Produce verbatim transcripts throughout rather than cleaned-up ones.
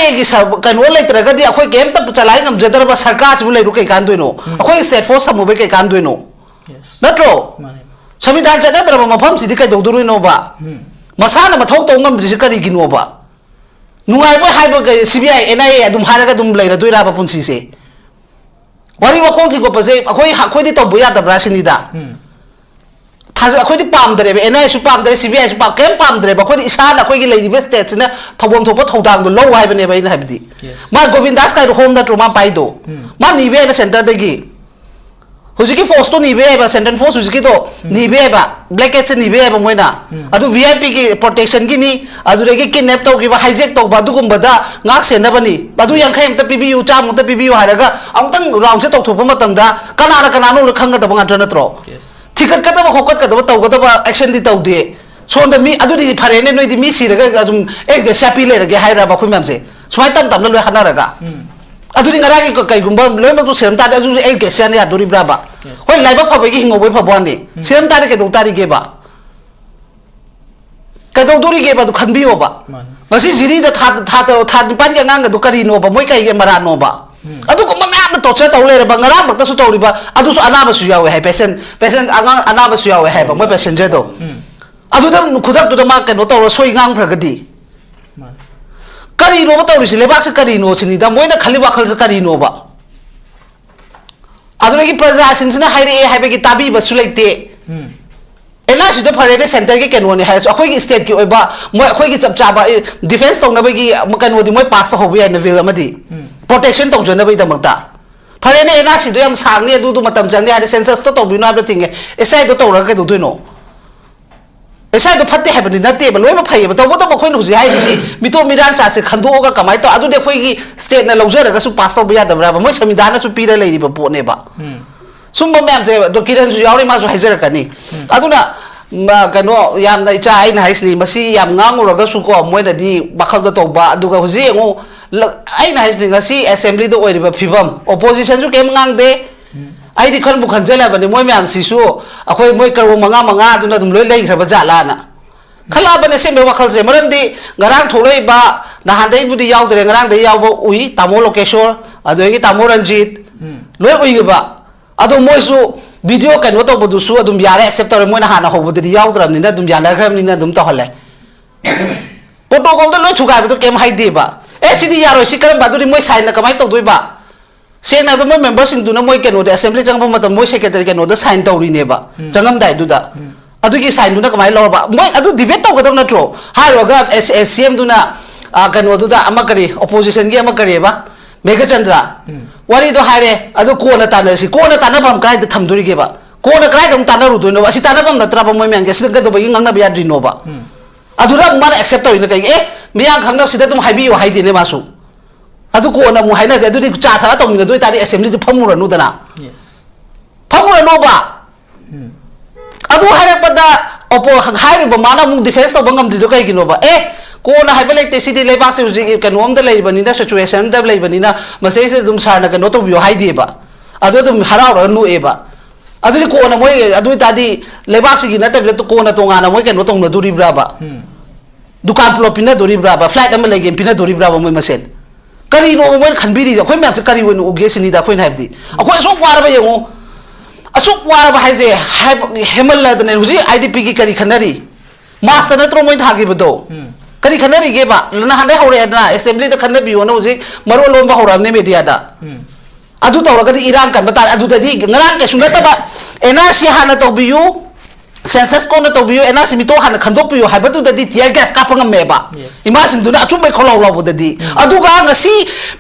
ꯑꯩꯒꯤ ꯁ-, ꯀꯩꯅꯣ ꯂꯩꯇ꯭ꯔꯒꯗꯤ ꯑꯩꯈꯣꯏ ꯀꯩꯝꯇ ꯆꯂꯥꯏ ꯉꯝꯖꯗ꯭ꯔꯕ ꯁꯔꯀꯥꯔꯁꯤꯕꯨ ꯂꯩꯔꯨ ꯀꯩ ꯀꯥꯟꯗꯣꯏꯅꯣ? ꯑꯩꯈꯣꯏ state force ꯊꯝꯃꯨꯕꯩ ꯀꯩ ꯀꯥꯟꯗꯣꯏꯅꯣ? ꯅꯠꯇ꯭ꯔꯣ? ꯃꯥꯅꯦ꯫ ꯁꯪꯕꯤꯙꯥꯟ ꯆꯠꯅꯗ꯭ꯔꯕ ꯃꯐꯝꯁꯤꯗꯤ ꯀꯩꯗꯧꯗꯣꯔꯤꯅꯣꯕ? ꯃꯁꯥꯅ ꯃꯊꯧ ꯇꯧ ꯉꯝꯗ꯭ꯔꯤꯁꯦ ꯀꯔꯤꯒꯤꯅꯣꯕ? ꯅꯨꯡꯉꯥꯏꯕꯣꯏ ꯍꯥꯏꯕ ꯀꯩ-, C B I, N I A ꯑꯗꯨꯝ ꯍꯥꯏꯔꯒ ꯑꯗꯨꯝ ꯂꯩꯔꯗꯣꯏꯔꯕ ꯄꯨꯟꯁꯤꯁꯦ? ꯋꯥꯔꯤ ꯋꯥꯈꯣꯡ ꯊꯤꯒꯠꯄꯁꯦ ꯑꯩꯈꯣꯏ, ꯑꯩꯈꯣꯏꯗꯤ ꯇꯧꯕ ꯌꯥꯗꯕ꯭ꯔꯥ ꯁꯤꯅꯤꯗ꯫ ꯊꯥꯖ-, ꯑꯩꯈꯣꯏꯗꯤ ꯄꯥꯝꯗ꯭ꯔꯦꯕ, N I A ꯁꯨ ꯄꯥꯝꯗ꯭ꯔꯦ, C B I ꯁꯨ ꯄꯥꯝ-, ꯀꯔꯤꯝ ꯄꯥꯝꯗ꯭ꯔꯦꯕ꯫ ꯑꯩꯈꯣꯏꯗꯤ ꯏꯁꯥꯅ ꯑꯩꯈꯣꯏꯒꯤ ꯂꯩꯔꯤꯕ state ꯁꯤꯅ ꯊꯧꯐꯝ ꯊꯣꯛꯄ ꯊꯧꯗꯥꯡꯗꯣ ꯂꯧ ꯍꯥꯏꯕꯅꯦꯕ ꯑꯩꯅ ꯍꯥꯏꯕꯗꯤ꯫ ꯃꯥ ꯒꯣꯕꯤꯟꯗꯥꯁ ꯀꯥꯏꯗꯣ home ꯅꯠꯇ꯭ꯔꯣ ꯃꯥ ꯄꯥꯏꯗꯣ? ꯃꯥ ꯅꯤꯕ ꯌꯥꯏꯅ centre ꯗꯒꯤ꯫ ꯍꯧꯖꯤꯛꯀꯤ force ꯇꯣ ꯅꯤꯕ ꯌꯥꯏꯕ, central force ꯍꯧꯖꯤꯛꯀꯤꯗꯣ ꯅꯤꯕ ꯌꯥꯏꯕ, blanket ꯁꯦ ꯅꯤꯕ ꯌꯥꯏꯕ ꯃꯣꯏꯅ꯫ ꯑꯗꯨ V I P ꯒꯤ protection ꯒꯤꯅꯤ, ꯑꯗꯨꯗꯒꯤ kidnap ꯇꯧꯈꯤꯕ, hijack ꯇꯧꯕ ꯑꯗꯨꯒꯨꯝꯕꯗ ꯉꯥꯛ ꯁꯦꯟꯅꯕꯅꯤ꯫ ꯑꯗꯨ ꯌꯥꯡꯈꯩ ꯑꯝꯇ ꯄꯤꯕꯤꯌꯨ, ꯆꯥꯝꯃ ꯑꯝꯇ ꯄꯤꯕꯤꯌꯨ ꯍꯥꯏꯔꯒ ꯑꯃꯨꯛꯇꯪ round ꯁꯦ ꯇꯧꯊꯣꯛꯄ ꯃꯇꯝꯗ ꯀꯅꯥꯅ ꯀꯅꯥꯅꯣ ꯂꯣꯏ ꯈꯪꯒꯗꯕ ꯉꯥꯛꯇ ꯅꯠꯇ꯭ꯔꯣ? ꯊꯤꯒꯠꯀꯗꯕ ꯈꯣꯠꯀꯠꯀꯗꯕ ꯇꯧꯒꯗꯕ action ꯗꯤ ꯇꯧꯗꯦ꯫ ꯁꯣꯝꯗ ꯃꯤ ꯑꯗꯨꯗꯤ ꯐꯔꯦꯅꯦ, ꯅꯣꯏꯗꯤ ꯃꯤ ꯁꯤꯔꯒ ꯑꯗꯨꯝ ꯑꯦ ꯒꯦꯁꯤꯌꯥ ꯄꯤ ꯂꯩꯔꯒꯦ ꯍꯥꯏꯔꯕ ꯑꯩꯈꯣꯏ ꯃꯌꯥꯝꯁꯦ? ꯁꯨꯃꯥꯏꯅ ꯇꯞ ꯇꯞꯅ ꯂꯣꯏ ꯍꯥꯠꯅꯔꯒ꯫ ꯑꯗꯨꯗꯤ ꯉꯔꯥꯡꯒꯤ ꯀ-, ꯀꯩꯒꯨꯝꯕ ꯂꯣꯏꯅꯃꯛꯇꯨ ꯁꯤꯔꯝ ꯇꯥꯔꯗꯤ ꯑꯗꯨꯁꯨ ꯑꯦ ꯒꯦꯁꯤꯌꯥꯅ ꯌꯥꯗꯣꯔꯤꯕ꯭ꯔꯥꯕ? ꯍꯣꯏ, ꯂꯥꯏꯕꯛ ꯐꯕꯒꯤ ꯍꯤꯡꯍꯧꯕꯩ ꯐꯕ ꯋꯥꯅꯤ꯫ ꯁꯤꯔꯝ ꯇꯥꯔꯗꯤ ꯀꯩꯗꯧ ꯇꯥꯔꯤꯒꯦꯕ? ꯀꯩꯗꯧꯗꯣꯔꯤꯒꯦꯕ ꯑꯗꯨ ꯈꯟꯕꯤꯌꯣꯕ꯫ ꯃꯥꯅꯤ꯫ ꯉꯁꯤ ꯖꯤꯔꯤꯗ ꯊꯥ, ꯊꯥ, ꯊꯥ ꯅꯤꯄꯥꯟꯒꯤ ꯑꯉꯥꯡꯒꯗꯨ ꯀꯔꯤꯅꯣꯕ? ꯃꯣꯏ ꯀꯩꯒꯤ ꯃꯔꯥꯟꯅꯣꯕ? ꯑꯗꯨꯒꯨꯝꯕ ꯃꯌꯥꯝꯗ torture ꯇꯧ ꯂꯩꯔꯕ, ꯉꯔꯥꯡꯃꯛꯇꯁꯨ ꯇꯧꯔꯤꯕ, ꯑꯗꯨꯁꯨ ꯑꯅꯥꯕꯁꯨ ꯌꯥꯎꯋꯦ ꯍꯥꯏ, patient, patient ꯑꯉꯥꯡ ꯑꯅꯥꯕꯁꯨ ꯌꯥꯎꯋꯦ ꯍꯥꯏꯕ, ꯃꯣꯏ passenger ꯗꯣ꯫ ꯑꯗꯨꯗ ꯈꯨꯗꯛꯇꯨꯗ ꯃꯥ ꯀꯩꯅꯣ ꯇꯧꯔ ꯁꯣꯏ ꯉꯥꯡꯈ꯭ꯔꯒꯗꯤ? ꯃꯥꯅꯤ꯫ ꯀꯔꯤꯅꯣꯕ ꯇꯧꯔꯤꯁꯤ? ꯂꯩꯕꯥꯛꯁꯤ ꯀꯔꯤꯅꯣ ꯁꯤꯅꯤꯗ, ꯃꯣꯏꯅ ꯈꯜꯂꯤ ꯋꯥꯈꯜꯁꯤ ꯀꯔꯤꯅꯣꯕ? ꯑꯗꯨꯗꯒꯤ ꯄ꯭ꯔꯖꯥꯁꯤꯡꯁꯤꯅ ꯍꯥꯏꯔꯛꯑꯦ ꯍꯥꯏꯕꯒꯤ ꯇꯥꯕꯤꯕꯁꯨ ꯂꯩꯇꯦ꯫ ꯑꯦꯟ ꯑꯥꯔ ꯁꯤꯗꯣ ꯐꯔꯦꯅꯦ, centre ꯒꯤ ꯀꯩꯅꯣꯅꯦ ꯍꯥꯏꯔꯁꯨ, ꯑꯩꯈꯣꯏꯒꯤ state ꯀꯤ ꯑꯣꯏꯕ, ꯃꯣꯏ ꯑꯩꯈꯣꯏꯒꯤ ꯆꯞ ꯆꯥꯕ, ꯑꯦ, defence ꯇꯧꯅꯕꯒꯤ ꯀꯩꯅꯣꯗꯤ ꯃꯣꯏ pass ꯇꯧꯍꯧꯕ ꯌꯥꯏꯅ, bill ꯑꯃꯗꯤ꯫ Protection ꯇꯧꯖꯅꯕꯒꯤꯗꯃꯛꯇ꯫ ꯐꯔꯦꯅꯦ, ꯑꯦꯟ ꯑꯥꯔ ꯁꯤꯗꯣ ꯌꯥꯝ ꯁꯥꯡꯅꯤ, ꯑꯗꯨꯗꯣ ꯃꯇꯝ ꯆꯪꯅꯤ ꯍꯥꯏꯔꯗꯤ, census ꯇꯣ ꯇꯧꯕꯤꯅꯣ ꯍꯥꯏꯕ ꯊꯤꯡꯉꯦ꯫ ꯑꯦꯁ ꯑꯥꯏ ꯗꯣ ꯇꯧꯔꯒ ꯀꯩꯗꯧꯗꯣꯏꯅꯣ? ꯑꯦꯁ ꯑꯥꯏ ꯗꯣ ꯐꯠꯇꯦ ꯍꯥꯏꯕꯗꯤ ꯅꯠꯇꯦꯕ, ꯂꯣꯏꯅꯃꯛ ꯐꯩꯌꯦꯕ꯫ ꯇꯧꯕꯇꯕꯨ ꯑꯩꯈꯣꯏꯅ ꯍꯧꯖꯤꯛ ꯍꯥꯏꯁꯤꯗꯤ ꯃꯤꯇꯣꯞ ꯃꯤꯔꯥꯟ ꯆꯥꯠꯁꯦ ꯈꯟꯗꯣꯛꯑꯒ ꯀꯃꯥꯏꯅ ꯇꯧ-, ꯑꯗꯨꯗꯤ ꯑꯩꯈꯣꯏꯒꯤ state ꯅ ꯂꯧꯖꯔꯒꯁꯨ pass ꯇꯧꯕ ꯌꯥꯗꯕ꯭ꯔꯥꯕ? ꯃꯣꯏ ꯁꯪꯕꯤꯙꯥꯟꯅꯁꯨ ꯄꯤꯔ ꯂꯩꯔꯤꯕ ꯄꯣꯠꯅꯦꯕ꯫ ꯁꯨꯝꯕ ꯃꯌꯥꯝꯁꯦ, ꯑꯗꯣ ꯀꯤꯔꯟꯁꯨ ꯌꯥꯎꯔꯤ, ꯃꯥꯁꯨ ꯍꯥꯏꯖꯔꯛꯀꯅꯤ꯫ ꯑꯗꯨꯅ, ꯃ-, ꯀꯩꯅꯣ, ꯌꯥꯝꯅ ꯏꯆꯥ, ꯑꯩꯅ ꯍꯥꯏꯁꯤꯅꯤ, ꯃꯁꯤ ꯌꯥꯝ ꯉꯥꯡꯉꯨꯔꯒꯁꯨꯀꯣ, ꯃꯣꯏꯅꯗꯤ ꯋꯥꯈꯜꯗ ꯇꯧꯕ, ꯑꯗꯨꯒ ꯍꯧꯖꯤꯛ ꯌꯦꯡꯉꯨ, ꯂ-, ꯑꯩꯅ ꯍꯥꯏꯁꯤꯅꯤ, ꯉꯁꯤ assembly ꯗ ꯑꯣꯏꯔꯤꯕ ꯐꯤꯕꯝ, opposition ꯁꯨ ꯀꯩꯝ ꯉꯥꯡꯗꯦ, ꯑꯩꯗꯤ ꯈꯟꯕꯨ ꯈꯟꯖꯜꯂꯕꯅꯤ, ꯃꯣꯏ ꯃꯌꯥꯝꯁꯤꯁꯨ ꯑꯩꯈꯣꯏ ꯃꯣꯏ ꯀꯔꯣꯔ ꯃꯉꯥ ꯃꯉꯥ ꯑꯗꯨꯅ ꯑꯗꯨꯝ ꯂꯣꯏ ꯂꯩꯈ꯭ꯔꯕ ꯖꯥꯠꯂꯥꯅ꯫ ꯈꯜꯂꯛꯑꯕꯅꯦ ꯑꯁꯦꯡꯕꯩ ꯋꯥꯈꯜꯁꯦ꯫ ꯃꯔꯝꯗꯤ ꯉꯔꯥꯡ ꯊꯣꯛꯂꯛꯏꯕ, ꯅꯍꯥꯟꯗꯩꯕꯨꯗꯤ ꯌꯥꯎꯗ꯭ꯔꯦ, ꯉꯔꯥꯡꯗꯩ ꯌꯥꯎꯕ ꯎꯏ, ꯇꯥꯃꯣ ꯂꯣꯀꯦꯁꯣꯔ, ꯑꯗꯨꯗꯒꯤ ꯇꯥꯃꯣ ꯔꯟꯖꯤꯠ, ꯎꯝ꯫ ꯂꯣꯏ ꯎꯏꯕ꯫ ꯑꯗꯣ ꯃꯣꯏꯁꯨ ꯚꯤꯗꯤꯑꯣ ꯀꯩꯅꯣ ꯇꯧꯕꯗꯨꯁꯨ ꯑꯗꯨꯝ ꯌꯥꯔꯦ, ꯑꯦꯛꯁꯦꯞ ꯇꯧꯔꯦ꯫ ꯃꯣꯏꯅ ꯍꯥꯟꯅ ꯍꯧꯕꯗꯗꯤ ꯌꯥꯎꯗ꯭ꯔꯕꯅꯤꯅ ꯑꯗꯨꯝ ꯌꯥꯅꯈ꯭ꯔꯕꯅꯤꯅ ꯑꯗꯨꯝ ꯇꯧꯍꯜꯂꯦ꯫ ꯄ꯭ꯔꯣꯇꯣꯀꯣꯜꯗ ꯂꯣꯏ ꯊꯨꯒꯥꯏꯕꯗꯣ ꯀꯩꯝ ꯍꯥꯏꯗꯦꯕ꯫ ꯑꯦ, ꯁꯤꯗꯤ ꯌꯥꯔꯣꯏ, ꯁꯤ ꯀꯔꯝꯕ, ꯑꯗꯨꯗꯤ ꯃꯣꯏ ꯁꯥꯏꯟꯅ ꯀꯃꯥꯏꯅ ꯇꯧꯗꯣꯏꯕ? ꯁꯦꯡꯅ ꯑꯗꯨꯝ ꯃꯣꯏ ꯃꯦꯝꯕꯔꯁꯤꯡꯗꯨꯅ ꯃꯣꯏ ꯀꯩꯅꯣꯗ, ꯑꯦꯁꯦꯝꯕ꯭ꯂꯤ ꯆꯪꯉꯛꯄ ꯃꯇꯝ ꯃꯣꯏ ꯁꯦꯀ꯭ꯔꯦꯇꯔꯤ ꯀꯩꯅꯣꯗ ꯁꯥꯏꯟ ꯇꯧꯔꯤꯅꯦꯕ, ꯎꯝ꯫ ꯆꯪꯉꯝꯗꯥꯏꯗꯨꯗ꯫ ꯎꯝ꯫ ꯑꯗꯨꯒꯤ ꯁꯥꯏꯟꯗꯨꯅ ꯀꯃꯥꯏꯅ ꯂꯧꯔꯕ? ꯃꯣꯏ ꯑꯗꯨ ꯗꯤꯕꯦꯠ ꯇꯧꯒꯗꯕ ꯅꯠꯇ꯭ꯔꯣ? ꯍꯥꯏꯔꯨꯔꯒ ꯑꯦꯁ, ꯑꯦꯁ ꯁꯤ ꯑꯦꯝꯗꯨꯅ, ꯑ, ꯀꯩꯅꯣꯗꯨꯗ ꯑꯃ ꯀꯔꯤ, ꯑꯣꯄꯣꯖꯤꯁꯟꯒꯤ ꯑꯃ ꯀꯔꯤꯕ? ꯃꯦꯘꯆꯟꯗ꯭ꯔ꯫ ꯎꯝ꯫ ꯋꯥꯔꯤꯗꯣ ꯍꯥꯏꯔꯦ, ꯑꯗꯨ ꯀꯣꯟꯅ ꯇꯥꯟꯅꯔꯁꯤ꯫ ꯀꯣꯟꯅ ꯇꯥꯟꯅꯐꯝ ꯀꯥꯏꯗ ꯊꯝꯗꯣꯔꯤꯒꯦꯕ? ꯀꯣꯟꯅ ꯀꯗꯥꯏꯗ ꯑꯃꯨꯛ ꯇꯥꯟꯅꯔꯨꯗꯣꯏꯅꯣꯕ? ꯑꯁꯤ ꯇꯥꯟꯅꯐꯝ ꯅꯠꯇ꯭ꯔꯕ ꯃꯣꯏ ꯃꯌꯥꯝꯒꯤ? ꯑꯁꯤꯗ ꯀꯩꯗꯧꯕꯒꯤ ꯉꯥꯡꯅꯕ ꯌꯥꯗ꯭ꯔꯤꯅꯣꯕ? ꯎꯝ꯫ ꯑꯗꯨꯗ ꯑꯃꯨꯛ ꯃꯥꯅ ꯑꯦꯛꯁꯦꯞ ꯇꯧꯔꯤꯅ ꯀꯩꯒꯤ? ꯑꯦ, ꯃꯤꯌꯥꯝ ꯈꯪꯅꯕꯁꯤꯗ ꯑꯗꯨꯝ ꯍꯥꯏꯕꯤꯌꯨ ꯍꯥꯏꯗꯦꯅꯦ ꯃꯥꯁꯨ꯫ ꯑꯗꯨ ꯀꯣꯟꯅ ꯑꯃꯨꯛ ꯍꯥꯏꯅꯁꯦ꯫ ꯑꯗꯨꯗꯤ ꯆꯥ ꯊꯛꯑ ꯇꯧꯃꯤꯟꯅꯗꯣꯏ ꯇꯥꯔꯗꯤ ꯑꯦꯁꯦꯝꯕ꯭ꯂꯤꯁꯦ ꯐꯝꯃꯨꯔꯅꯨꯗꯅ꯫ Yes. ꯐꯝꯃꯨꯔꯅꯣꯕ꯫ ꯎꯝ꯫ ꯑꯗꯨ ꯍꯥꯏꯔꯛꯄꯗ ꯑꯣꯄꯣ-, ꯍꯥꯏꯔꯤꯕ ꯃꯥꯅ ꯑꯃꯨꯛ ꯗꯤꯐꯦꯟꯁ ꯇꯧꯕ ꯉꯝꯗ꯭ꯔꯤꯗꯣ ꯀꯩꯒꯤꯅꯣꯕ? ꯑꯦ, ꯀꯣꯟꯅ ꯍꯥꯏꯕ ꯂꯩꯇꯦ, ꯁꯤꯗꯤ ꯂꯩꯕꯥꯛꯁꯦ ꯍꯧꯖꯤꯛ ꯀꯩꯅꯣꯝꯗ ꯂꯩꯕꯅꯤꯅ, ꯁꯤꯆꯨꯋꯦꯁꯟꯗ ꯂꯩꯕꯅꯤꯅ, ꯃꯁꯤꯁꯦ ꯑꯗꯨꯝ ꯁꯥꯔꯅ ꯀꯩꯅꯣ ꯇꯧꯕꯤꯌꯣ ꯍꯥꯏꯗꯦꯕ꯫ ꯑꯗꯨ ꯑꯗꯨꯝ ꯍꯔꯥꯎꯔꯒ ꯅꯣꯛꯑꯦꯕ꯫ ꯑꯗꯨꯗꯤ ꯀꯣꯟꯅ ꯃꯣꯏ ꯑꯗꯨ ꯑꯣꯏꯇꯥꯔꯗꯤ ꯂꯩꯕꯥꯛꯁꯤꯒꯤ ꯅꯠꯇꯕꯤꯗ ꯀꯣꯟꯅ ꯇꯣꯉꯥꯟꯅ ꯃꯣꯏ ꯀꯩꯅꯣ ꯇꯧꯅꯗꯣꯔꯤꯕ꯭ꯔꯥꯕ? ꯎꯝ꯫ ꯗꯨꯀꯥꯟ ꯄꯨꯂꯞ ꯄꯤꯅꯗꯣꯔꯤꯕ꯭ꯔꯥꯕ? ꯐ꯭ꯂꯥꯏꯠ ꯑꯃ ꯂꯩꯒꯦꯅ ꯄꯤꯅꯗꯣꯔꯤꯕ꯭ꯔꯥꯕ ꯃꯣꯏ ꯃꯁꯦꯟ? ꯀꯔꯤꯅꯣ ꯃꯣꯏꯅ ꯈꯟꯕꯤꯔꯤꯁꯦ? ꯑꯩꯈꯣꯏ ꯃꯌꯥꯝꯁꯦ ꯀꯔꯤ ꯑꯣꯏꯅ ꯎꯒꯦ ꯁꯤꯅꯤꯗ ꯑꯩꯈꯣꯏꯅ ꯍꯥꯏꯕꯗꯤ꯫ ꯑꯩꯈꯣꯏ ꯑꯁꯨꯛ ꯋꯥꯔꯕ ꯌꯦꯡꯉꯨ꯫ ꯑꯁꯨꯛ ꯋꯥꯔꯕ ꯍꯥꯏꯁꯦ ꯍꯥꯏꯕ ꯍꯦꯟꯃꯜꯂꯗꯅꯦ꯫ ꯍꯧꯖꯤꯛ ꯑꯥꯏ ꯗꯤ ꯄꯤꯒꯤ ꯀꯔꯤ ꯈꯟꯅꯔꯤ? ꯃꯥꯔꯁꯇ ꯅꯠꯇ꯭ꯔꯣ ꯃꯣꯏ ꯊꯥꯈꯤꯕꯗꯣ? ꯎꯝ꯫ ꯀꯔꯤ ꯈꯟꯅꯔꯤꯒꯦꯕ? ꯅꯍꯥꯟꯗꯩ ꯍꯧꯔꯛꯑꯦꯗꯅ, ꯑꯦꯁꯦꯝꯕ꯭ꯂꯤꯗ ꯈꯟꯅꯕꯤꯌꯣꯅ ꯍꯧꯖꯤꯛ ꯃꯔꯣꯜ ꯂꯣꯟꯕ ꯍꯧꯔꯛꯑꯕꯅꯦ ꯃꯦꯗꯤꯌꯥꯗ꯫ ꯎꯝ꯫ ꯑꯗꯨ ꯇꯧꯔꯒꯗꯤ ꯏꯔꯥꯡ ꯀꯟꯕ ꯇꯥꯔꯦ꯫ ꯑꯗꯨꯗꯗꯤ ꯉꯔꯥꯡ ꯀꯩꯁꯨ ꯅꯠꯇꯕ, ꯑꯦꯟ ꯑꯥꯔ ꯁꯤ ꯍꯥꯟꯅ ꯇꯧꯕꯤꯌꯨ, ꯁꯦꯟꯁꯁ ꯀꯣꯟꯅ ꯇꯧꯕꯤꯌꯨ, ꯑꯦꯟ ꯑꯥꯔ ꯁꯤ ꯃꯤꯇꯣꯛ ꯍꯥꯟꯅ ꯈꯟꯗꯣꯛꯄꯤꯌꯨ ꯍꯥꯏꯕꯗꯨꯗꯗꯤ ꯇꯤꯌꯔ ꯒ꯭ꯌꯥꯁ ꯀꯥꯞꯄ ꯉꯝꯃꯦꯕ꯫ Yes. ꯏꯃꯥꯁꯤꯡꯗꯨꯅ ꯑꯆꯨꯝꯕꯩ ꯈꯣꯜꯂꯥꯎ ꯂꯥꯎꯕꯗꯗꯤ꯫ ꯎꯝ꯫ ꯑꯗꯨꯒ ꯉꯁꯤ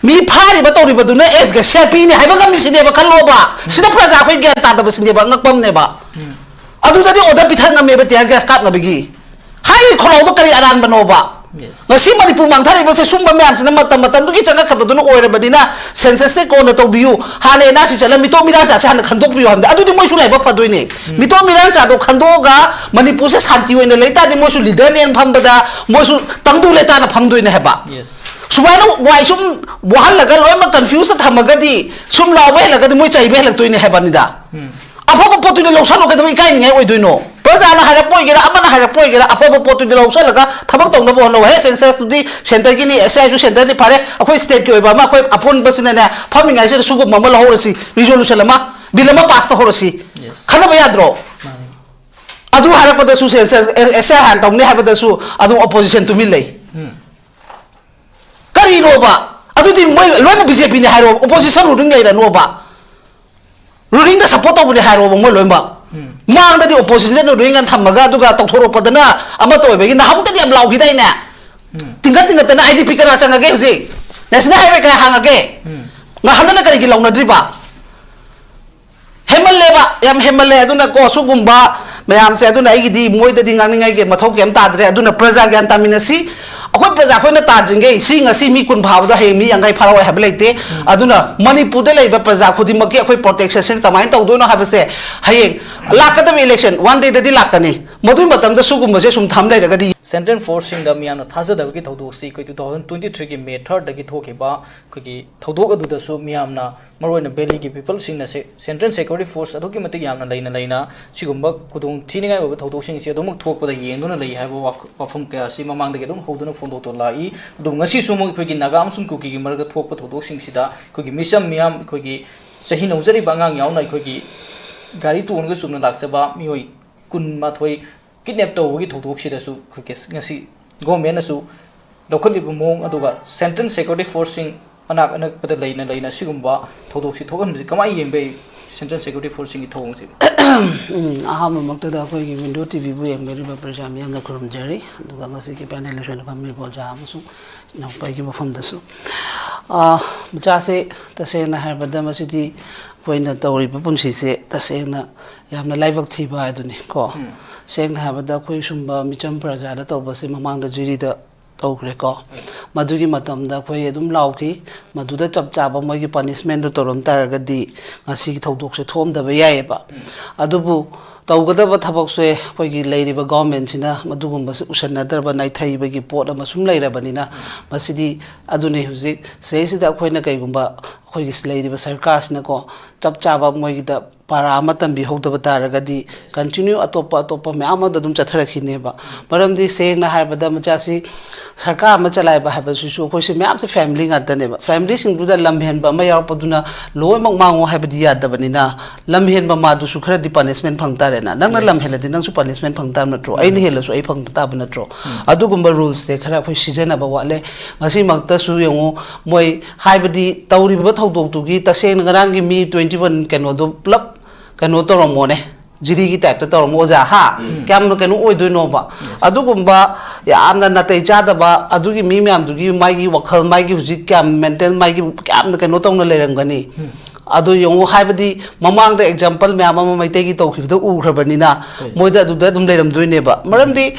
ꯃꯤ ꯐꯥꯔꯤꯕ ꯇꯧꯔꯤꯕꯗꯨꯅ ꯑꯦꯁ ꯒ ꯁꯤ ꯑꯥꯔ ꯄꯤꯅꯤ ꯍꯥꯏꯕ ꯉꯝꯃꯤꯁꯤꯅꯦꯕ, ꯈꯜꯂꯣꯕ꯫ ꯎꯝ꯫ ꯁꯤꯗ ꯄ꯭ꯔꯖꯥ ꯑꯩꯈꯣꯏ ꯒ꯭ꯌꯥꯟ ꯇꯥꯗꯕꯁꯤꯅꯦꯕ, ꯑꯉꯛꯄ ꯑꯃꯅꯦꯕ꯫ ꯎꯝ꯫ ꯑꯗꯨꯗꯗꯤ ꯑꯣꯔꯗꯔ ꯄꯤꯊ ꯉꯝꯃꯦꯕ ꯇꯤꯌꯔ ꯒ꯭ꯌꯥꯁ ꯀꯥꯞꯅꯕꯒꯤ꯫ ꯍꯥꯏꯔꯤ ꯈꯣꯜꯂꯥꯎꯗꯣ ꯀꯔꯤ ꯑꯔꯥꯟꯕꯅꯣꯕ? Yes. ꯉꯁꯤ ꯃꯅꯤꯄꯨꯔ ꯃꯥꯡꯊꯔꯛꯏꯕꯁꯦ ꯁꯨꯝꯕ ꯃꯌꯥꯝꯁꯤꯅ ꯃꯇꯝ ꯃꯇꯝꯗꯨꯒꯤ ꯆꯪꯉꯛꯈ꯭ꯔꯕꯗꯨꯅ ꯑꯣꯏꯔꯕꯅꯤꯅ ꯁꯦꯟꯁꯁꯁꯦ ꯀꯣꯟꯅ ꯇꯧꯕꯤꯌꯨ, ꯍꯥꯟꯅ ꯑꯦꯟ ꯑꯥꯔ ꯁꯤ ꯆꯠꯂ ꯃꯤꯇꯣꯞ ꯃꯤꯔꯥꯟꯆꯥꯁꯦ ꯍꯥꯟꯅ ꯈꯟꯗꯣꯛꯄꯤꯌꯨ ꯍꯥꯏꯕꯗ ꯑꯗꯨꯗꯤ ꯃꯣꯏꯁꯨ ꯂꯥꯏꯕꯛ ꯐꯗꯣꯏꯅꯦ꯫ ꯎꯝ꯫ ꯃꯤꯇꯣꯞ ꯃꯤꯔꯥꯟꯆꯥꯗꯣ ꯈꯟꯗꯣꯛꯑꯒ ꯃꯅꯤꯄꯨꯔꯁꯦ ꯁꯥꯟꯇꯤ ꯑꯣꯏꯅ ꯂꯩ ꯇꯥꯔꯗꯤ ꯃꯣꯏꯁꯨ ꯂꯤꯗꯔꯅꯦꯅ ꯐꯝꯕꯗ ꯃꯣꯏꯁꯨ ꯇꯪꯗꯨ ꯂꯩꯇꯥꯅ ꯐꯝꯗꯣꯏꯅꯦ ꯍꯥꯏꯕ꯫ Yes. ꯁꯨꯃꯥꯏꯅ ꯋꯥꯏ ꯁꯨꯝ ꯋꯥꯍꯜꯂꯒ ꯂꯣꯏꯅꯃꯛ ꯀꯟꯐ꯭ꯌꯨꯁꯇ ꯊꯝꯃꯒꯗꯤ, ꯁꯨꯝ ꯂꯥꯎꯕ ꯍꯦꯜꯂꯒꯗꯤ ꯃꯣꯏ ꯆꯩꯕ ꯍꯦꯜꯂꯛꯇꯣꯏꯅꯦ ꯍꯥꯏꯕꯅꯤꯗ꯫ ꯎꯝ꯫ ꯑꯐꯕ ꯄꯣꯠꯇꯨꯗꯤ ꯂꯧꯁꯜꯂꯨ, ꯀꯩꯗꯧꯕꯩ ꯏꯀꯥꯏꯅꯤꯡꯉꯥꯏ ꯑꯣꯏꯗꯣꯏꯅꯣ? ꯄ꯭ꯔꯖꯥꯅ ꯍꯥꯏꯔꯛꯄ ꯑꯣꯏꯒꯦꯔꯥ, ꯑꯃꯅ ꯍꯥꯏꯔꯛꯄ ꯑꯣꯏꯒꯦꯔꯥ, ꯑꯐꯕ ꯄꯣꯠꯇꯨꯗꯤ ꯂꯧꯁꯜꯂꯒ ꯊꯕꯛ ꯇꯧꯅꯕ ꯍꯣꯠꯅꯧ꯫ ꯍꯦ, ꯁꯦꯟꯁꯁꯇꯨꯗꯤ ꯁꯦꯟꯇꯔꯒꯤꯅꯤ, ꯑꯦꯁ ꯑꯥꯏꯁꯨ ꯁꯦꯟꯇꯔꯅꯤ, ꯐꯔꯦ, ꯑꯩꯈꯣꯏ ꯁ꯭ꯇꯦꯠꯀꯤ ꯑꯣꯏꯕ ꯑꯃ, ꯑꯩꯈꯣꯏ ꯑꯄꯨꯟꯕꯁꯤꯅꯅꯦ, ꯐꯝꯃꯤꯉꯥꯏꯁꯤꯗ ꯁꯤꯒꯨꯝꯕ ꯑꯃ ꯂꯧꯍꯧꯔꯁꯤ, ꯔꯤꯖꯣꯂꯨꯁꯟ ꯑꯃ, ꯕꯤꯜ ꯑꯃ ꯄꯥꯁ ꯇꯧꯍꯧꯔꯁꯤ꯫ ꯈꯟꯅꯕ ꯌꯥꯗ꯭ꯔꯣ? ꯑꯗꯨ ꯍꯥꯏꯔꯛꯄꯗꯁꯨ ꯁꯦꯟꯁꯁ, ꯑꯦ, ꯑꯦꯁ ꯑꯥꯏ ꯍꯥꯟꯅ ꯇꯧꯅꯤ ꯍꯥꯏꯕꯗꯁꯨ ꯑꯗꯨꯝ ꯑꯣꯄꯣꯖꯤꯁꯟ ꯇꯨꯃꯤꯟ ꯂꯩ꯫ ꯀꯔꯤꯅꯣꯕ? ꯑꯗꯨꯗꯤ ꯃꯣꯏ ꯂꯣꯏꯅ ꯕꯤ ꯖꯦ ꯄꯤꯅꯤ ꯍꯥꯏꯔꯣ, ꯑꯣꯄꯣꯖꯤꯁꯟ ꯔꯨꯂꯤꯡ ꯂꯩꯔꯅꯣꯕ? ꯔꯨꯂꯤꯡꯗ ꯁꯞꯄꯣꯔꯠ ꯇꯧꯕꯅꯤ ꯍꯥꯏꯔꯣꯕ ꯃꯣꯏ ꯂꯣꯏꯅꯃꯛ? ꯃꯥꯡꯗꯗꯤ ꯑꯣꯄꯣꯖꯤꯁꯟ ꯔꯨꯂꯤꯡ ꯑꯅ ꯊꯝꯃꯒ, ꯑꯗꯨꯒ ꯇꯧꯊꯣꯔꯛꯄꯗꯅ ꯑꯃꯠꯇ ꯑꯣꯏꯕꯒꯤ ꯅꯍꯥꯟꯃꯨꯛꯇꯗꯤ ꯌꯥꯝ ꯂꯥꯎꯈꯤꯗꯥꯏꯅꯦ? ꯇꯤꯡꯈꯠ ꯇꯤꯡꯈꯠꯇꯅ ꯑꯥꯏ ꯗꯤ ꯄꯤ ꯀꯅꯥ ꯆꯪꯉꯒꯦ ꯍꯧꯖꯤꯛ? ꯅꯦꯁꯅꯦꯜ ꯍꯥꯏꯋꯦ ꯀꯌꯥ ꯍꯥꯡꯉꯒꯦ? ꯉꯍꯥꯟꯗꯅ ꯀꯔꯤꯒꯤ ꯂꯧꯅꯗ꯭ꯔꯤꯕ? ꯍꯦꯟꯃꯜꯂꯦꯕ, ꯌꯥꯝ ꯍꯦꯟꯃꯜꯂꯦ꯫ ꯑꯗꯨꯅ ꯀꯣ, ꯁꯤꯒꯨꯝꯕ ꯃꯌꯥꯝꯁꯦ, ꯑꯗꯨꯅ ꯑꯩꯒꯤꯗꯤ ꯃꯣꯏꯗꯗꯤ ꯉꯥꯡꯅꯤꯡꯉꯥꯏꯒꯤ ꯃꯊꯧ ꯀꯩꯝ ꯇꯥꯗ꯭ꯔꯦ꯫ ꯑꯗꯨꯅ ꯄ꯭ꯔꯖꯥ ꯒ꯭ꯌꯥꯟ ꯇꯥꯃꯤꯟꯅꯁꯤ꯫ ꯑꯩꯈꯣꯏ ꯄ꯭ꯔꯖꯥ ꯑꯩꯈꯣꯏꯅ ꯇꯥꯗ꯭ꯔꯤꯉꯩ, ꯁꯤ ꯉꯁꯤ ꯃꯤ ꯀꯨꯟ ꯐꯥꯕꯗꯣ ꯍꯌꯦꯡ ꯃꯤ ꯌꯥꯡꯈꯩ ꯐꯥꯔꯛꯑꯣꯏ ꯍꯥꯏꯕ ꯂꯩꯇꯦ꯫ ꯑꯗꯨꯅ ꯃꯅꯤꯄꯨꯔꯗ ꯂꯩꯔꯤꯕ ꯄ꯭ꯔꯖꯥ ꯈꯨꯗꯤꯡꯃꯛꯀꯤ ꯑꯩꯈꯣꯏ ꯄ꯭ꯔꯣꯇꯦꯛꯁꯟꯁꯦ ꯀꯃꯥꯏꯅ ꯇꯧꯗꯣꯏꯅꯣ ꯍꯥꯏꯕꯁꯦ ꯍꯌꯦꯡ ꯂꯥꯛꯀꯗꯕ ꯏꯂꯦꯛꯁꯟ ꯋꯥꯟ ꯗꯦꯗꯗꯤ ꯂꯥꯛꯀꯅꯤ꯫ ꯃꯗꯨꯒꯤ ꯃꯇꯝꯗ ꯁꯤꯒꯨꯝꯕꯁꯦ ꯁꯨꯝ ꯊꯝ ꯂꯩꯔꯒꯗꯤ ꯁꯦꯟꯇ꯭ꯔꯦꯜ ꯐꯣꯔꯁꯁꯤꯡꯗ ꯃꯤꯌꯥꯝꯅ ꯊꯥꯖꯗꯕꯒꯤ ꯊꯧꯗꯣꯛꯁꯤ ꯑꯩꯈꯣꯏ two thousand twenty three ꯒꯤ May third ꯗꯒꯤ ꯊꯣꯛꯈꯤꯕ ꯑꯩꯈꯣꯏꯒꯤ ꯊꯧꯗꯣꯛ ꯑꯗꯨꯗꯁꯨ ꯃꯤꯌꯥꯝꯅ, ꯃꯔꯨꯑꯣꯏꯅ ꯚꯦꯂꯤꯒꯤ ꯄꯤꯄꯜꯁꯤꯡꯅ ꯁꯦ-, ꯁꯦꯟꯇ꯭ꯔꯦꯜ ꯁꯦꯀ꯭ꯌꯨꯔꯤꯇꯤ ꯐꯣꯔꯁ ꯑꯗꯨꯛꯀꯤ ꯃꯇꯤꯛ ꯌꯥꯝꯅ ꯂꯩꯅ ꯂꯩꯅ ꯁꯤꯒꯨꯝꯕ ꯈꯨꯗꯣꯡ ꯊꯤꯅꯤꯡꯉꯥꯏ ꯑꯣꯏꯕ ꯊꯧꯗꯣꯛꯁꯤꯡꯁꯤ ꯑꯗꯨꯃꯛ ꯊꯣꯛꯄꯗ ꯌꯦꯡꯗꯨꯅ ꯂꯩ ꯍꯥꯏꯕ ꯋꯥ-, ꯋꯥꯐꯝ ꯀꯌꯥ ꯑꯁꯤ ꯃꯃꯥꯡꯗꯒꯤ ꯑꯗꯨꯝ ꯍꯧꯗꯨꯅ ꯐꯣꯡꯗꯣꯛꯇꯨꯅ ꯂꯥꯛꯏ꯫ ꯑꯗꯨꯕꯨ ꯉꯁꯤꯁꯨ ꯑꯃꯨꯛ ꯑꯩꯈꯣꯏꯒꯤ ꯅꯥꯒꯥ ꯑꯃꯁꯨꯡ ꯀꯨꯀꯤꯒꯤ ꯃꯔꯛꯇ ꯊꯣꯛꯄ ꯊꯧꯗꯣꯛꯁꯤꯡꯁꯤꯗ ꯑꯩꯈꯣꯏꯒꯤ ꯃꯤꯆꯝ ꯃꯤꯌꯥꯝ, ꯑꯩꯈꯣꯏꯒꯤ ꯆꯍꯤ ꯅꯧꯖꯔꯤꯕ ꯑꯉꯥꯡ ꯌꯥꯎꯅ ꯑꯩꯈꯣꯏꯒꯤ ꯒꯥꯔꯤ ꯇꯣꯡꯉꯒ ꯆꯨꯝꯅ ꯂꯥꯛꯆꯕ ꯃꯤꯑꯣꯏ ꯀꯨꯟꯃꯥꯊꯣꯏ ꯀꯤꯗꯅꯦꯞ ꯇꯧꯕꯒꯤ ꯊꯧꯗꯣꯛꯁꯤꯗꯁꯨ ꯑꯩꯈꯣꯏ ꯀꯦꯁ ꯉꯁꯤ ꯒꯣꯔꯃꯦꯟꯅꯁꯨ ꯂꯧꯈꯠꯂꯤꯕ ꯃꯑꯣꯡ, ꯑꯗꯨꯒ ꯁꯦꯟꯇ꯭ꯔꯦꯜ ꯁꯦꯀ꯭ꯌꯨꯔꯤꯇꯤ ꯐꯣꯔꯁꯁꯤꯡ ꯃꯅꯥꯛ ꯑꯅꯛꯄꯗ ꯂꯩꯅ ꯂꯩꯅ ꯁꯤꯒꯨꯝꯕ ꯊꯧꯗꯣꯛꯁꯤ ꯊꯣꯛꯍꯟꯕꯁꯤ ꯀꯃꯥꯏꯅ ꯌꯦꯡꯕ ꯌꯥꯏ, ꯁꯦꯟꯇ꯭ꯔꯦꯜ ꯁꯦꯀ꯭ꯌꯨꯔꯤꯇꯤ ꯐꯣꯔꯁꯁꯤꯡꯒꯤ ꯊꯧꯑꯣꯡꯁꯤꯕꯨ? ꯎꯝ, ꯑꯍꯥꯟꯕꯃꯛꯇꯗ ꯑꯩꯈꯣꯏꯒꯤ ꯋꯤꯟꯗꯣ ꯇꯤ ꯚꯤꯕꯨ ꯌꯦꯡꯕꯤꯔꯤꯕ ꯄ꯭ꯔꯖꯥ ꯃꯤꯌꯥꯝꯗ ꯈꯨꯔꯨꯝꯖꯔꯤ, ꯑꯗꯨꯒ ꯉꯁꯤꯒꯤ ꯄꯦꯅꯦꯜ ꯂꯦꯁꯟꯗ ꯐꯝꯃꯤꯕ ꯑꯣꯖꯥ ꯑꯃꯁꯨꯡ ꯏꯅꯥꯎꯄꯥꯒꯤ ꯃꯐꯝꯗꯁꯨ꯫ ꯑꯥ, ꯃꯆꯥꯁꯦ ꯇꯁꯦꯡꯅ ꯍꯥꯏꯔꯕꯗ ꯃꯁꯤꯗꯤ ꯑꯩꯈꯣꯏꯅ ꯇꯧꯔꯤꯕ ꯄꯨꯟꯁꯤꯁꯦ ꯇꯁꯦꯡꯅ ꯌꯥꯝꯅ ꯂꯥꯏꯕꯛ ꯊꯤꯕ ꯍꯥꯏꯗꯨꯅꯤ ꯀꯣ꯫ ꯁꯦꯡꯅ ꯍꯥꯏꯔꯕꯗ ꯑꯩꯈꯣꯏ ꯁꯨꯝꯕ ꯃꯤꯆꯝ ꯄ꯭ꯔꯖꯥꯗ ꯇꯧꯕꯁꯦ ꯃꯃꯥꯡꯗ ꯖꯨꯔꯤꯗ ꯇꯧꯈ꯭ꯔꯦꯀꯣ꯫ ꯃꯗꯨꯒꯤ ꯃꯇꯝꯗ ꯑꯩꯈꯣꯏ ꯑꯗꯨꯝ ꯂꯥꯎꯈꯤ꯫ ꯃꯗꯨꯗ ꯆꯞ ꯆꯥꯕ ꯃꯣꯏꯒꯤ ꯄꯅꯤꯁꯃꯦꯟꯗꯨ ꯇꯧꯔꯝ ꯇꯥꯔꯒꯗꯤ ꯉꯁꯤꯒꯤ ꯊꯧꯗꯣꯛꯁꯦ ꯊꯣꯛꯑꯝꯗꯕ ꯌꯥꯏꯑꯕ꯫ ꯑꯗꯨꯕꯨ ꯇꯧꯒꯗꯕ ꯊꯕꯛꯁꯦ ꯑꯩꯈꯣꯏꯒꯤ ꯂꯩꯔꯤꯕ ꯒꯣꯔꯃꯦꯟꯁꯤꯅ ꯃꯗꯨꯒꯨꯝꯕꯁꯦ ꯎꯁꯟꯅꯗ꯭ꯔꯕ ꯅꯥꯏꯊꯩꯕꯒꯤ ꯄꯣꯠ ꯑꯃ ꯁꯨꯝ ꯂꯩꯔꯕꯅꯤꯅ, ꯃꯁꯤꯗꯤ ꯑꯗꯨꯅꯤ ꯍꯧꯖꯤꯛ ꯁꯤꯗꯩꯁꯤꯗ ꯑꯩꯈꯣꯏꯅ ꯀꯩꯒꯨꯝꯕ ꯑꯩꯈꯣꯏꯒꯤ ꯂꯩꯔꯤꯕ ꯁꯔꯀꯥꯔꯁꯤꯅꯀꯣ, ꯆꯞ ꯆꯥꯕ ꯃꯣꯏꯒꯤꯗ ꯄꯥꯔꯥ ꯑꯃ ꯇꯝꯕꯤꯍꯧꯗꯕ ꯇꯥꯔꯒꯗꯤ, ꯀꯟꯇꯤꯅ꯭ꯌꯨ ꯑꯇꯣꯞꯄ ꯑꯇꯣꯞꯄ ꯃꯌꯥꯝ ꯑꯃꯗ ꯑꯗꯨꯝ ꯆꯠꯊꯔꯛꯈꯤꯅꯦꯕ꯫ ꯃꯔꯝꯗꯤ ꯁꯦꯡꯅ ꯍꯥꯏꯔꯕꯗ, ꯃꯆꯥꯁꯤ ꯁꯔꯀꯥꯔ ꯑꯃ ꯆꯂꯥꯏꯕ ꯍꯥꯏꯕꯁꯤꯁꯨ ꯑꯩꯈꯣꯏꯁꯦ ꯃꯌꯥꯝꯁꯦ ꯐꯦꯃꯤꯂꯤ ꯉꯥꯛꯇꯅꯦꯕ꯫ ꯐꯦꯃꯤꯂꯤꯁꯤꯡꯗꯨꯗ ꯂꯝ ꯍꯦꯟꯕ ꯑꯃ ꯌꯥꯎꯔꯛꯄꯗꯨꯅ ꯂꯣꯏꯅꯃꯛ ꯃꯥꯡꯉꯣ ꯍꯥꯏꯕꯗꯤ ꯌꯥꯗꯕꯅꯤꯅ, ꯂꯝ ꯍꯦꯟꯕ ꯃꯥꯗꯨꯁꯨ ꯈꯔꯗꯤ ꯄꯅꯤꯁꯃꯦꯟ ꯐꯪ ꯇꯥꯔꯦꯅ꯫ ꯅꯪꯅ ꯂꯝ ꯍꯦꯜꯂꯗꯤ ꯅꯪꯁꯨ ꯄꯅꯤꯁꯃꯦꯟ ꯐꯪ ꯇꯥꯕ ꯅꯠꯇ꯭ꯔꯣ? ꯑꯩꯅ ꯍꯦꯜꯂꯁꯨ ꯑꯩ ꯐꯪ ꯇꯥꯕ ꯅꯠꯇ꯭ꯔꯣ? ꯑꯗꯨꯒꯨꯝꯕ ꯔꯨꯜꯁꯁꯦ ꯈꯔ ꯑꯩꯈꯣꯏ ꯁꯤꯖꯤꯟꯅꯕ ꯋꯥꯠꯂꯦ꯫ ꯉꯁꯤꯃꯛꯇꯁꯨ ꯌꯦꯡꯉꯨ, ꯃꯣꯏ, ꯍꯥꯏꯕꯗꯤ ꯇꯧꯔꯤꯕ ꯊꯧꯗꯣꯛꯇꯨꯒꯤ ꯇꯁꯦꯡꯅ ꯉꯔꯥꯡꯒꯤ ꯃꯤ ꯇ꯭ꯋꯦꯟꯇꯤ ꯋꯥꯟ ꯀꯩꯅꯣꯗꯣ ꯄꯨꯂꯞ ꯀꯩꯅꯣ ꯇꯧꯔꯝꯃꯣꯅꯦ, ꯖꯤꯗꯤꯒꯤ ꯇꯥꯏꯞꯇ ꯇꯧꯔꯝꯃꯣ ꯑꯣꯖꯥ, ꯍꯥ? ꯀꯌꯥꯝꯅ ꯀꯩꯅꯣ ꯑꯣꯏꯗꯣꯏꯅꯣꯕ? ꯑꯗꯨꯒꯨꯝꯕ ꯌꯥꯝꯅ ꯅꯥꯇꯩ ꯆꯥꯗꯕ ꯑꯗꯨꯒꯤ ꯃꯤ ꯃꯌꯥꯝꯗꯨꯒꯤ ꯃꯥꯒꯤ ꯋꯥꯈꯜ, ꯃꯥꯒꯤ ꯍꯧꯖꯤꯛ ꯀꯌꯥꯝ ꯃꯦꯟꯇꯦꯜ, ꯃꯥꯒꯤ ꯀꯌꯥꯝꯅ ꯀꯩꯅꯣ ꯇꯧꯅ ꯂꯩꯔꯝꯒꯅꯤ? ꯑꯗꯣ ꯌꯦꯡꯉꯨ, ꯍꯥꯏꯕꯗꯤ ꯃꯃꯥꯡꯗ ꯑꯦꯛꯖꯥꯝꯄꯜ ꯃꯌꯥꯝ ꯑꯃ ꯃꯩꯇꯩꯒꯤ ꯇꯧꯈꯤꯕꯗ ꯎꯈ꯭ꯔꯕꯅꯤꯅ, ꯃꯣꯏꯗ ꯑꯗꯨꯗ ꯑꯗꯨꯝ ꯂꯩꯔꯝꯗꯣꯏꯅꯦꯕ꯫ ꯃꯔꯝꯗꯤ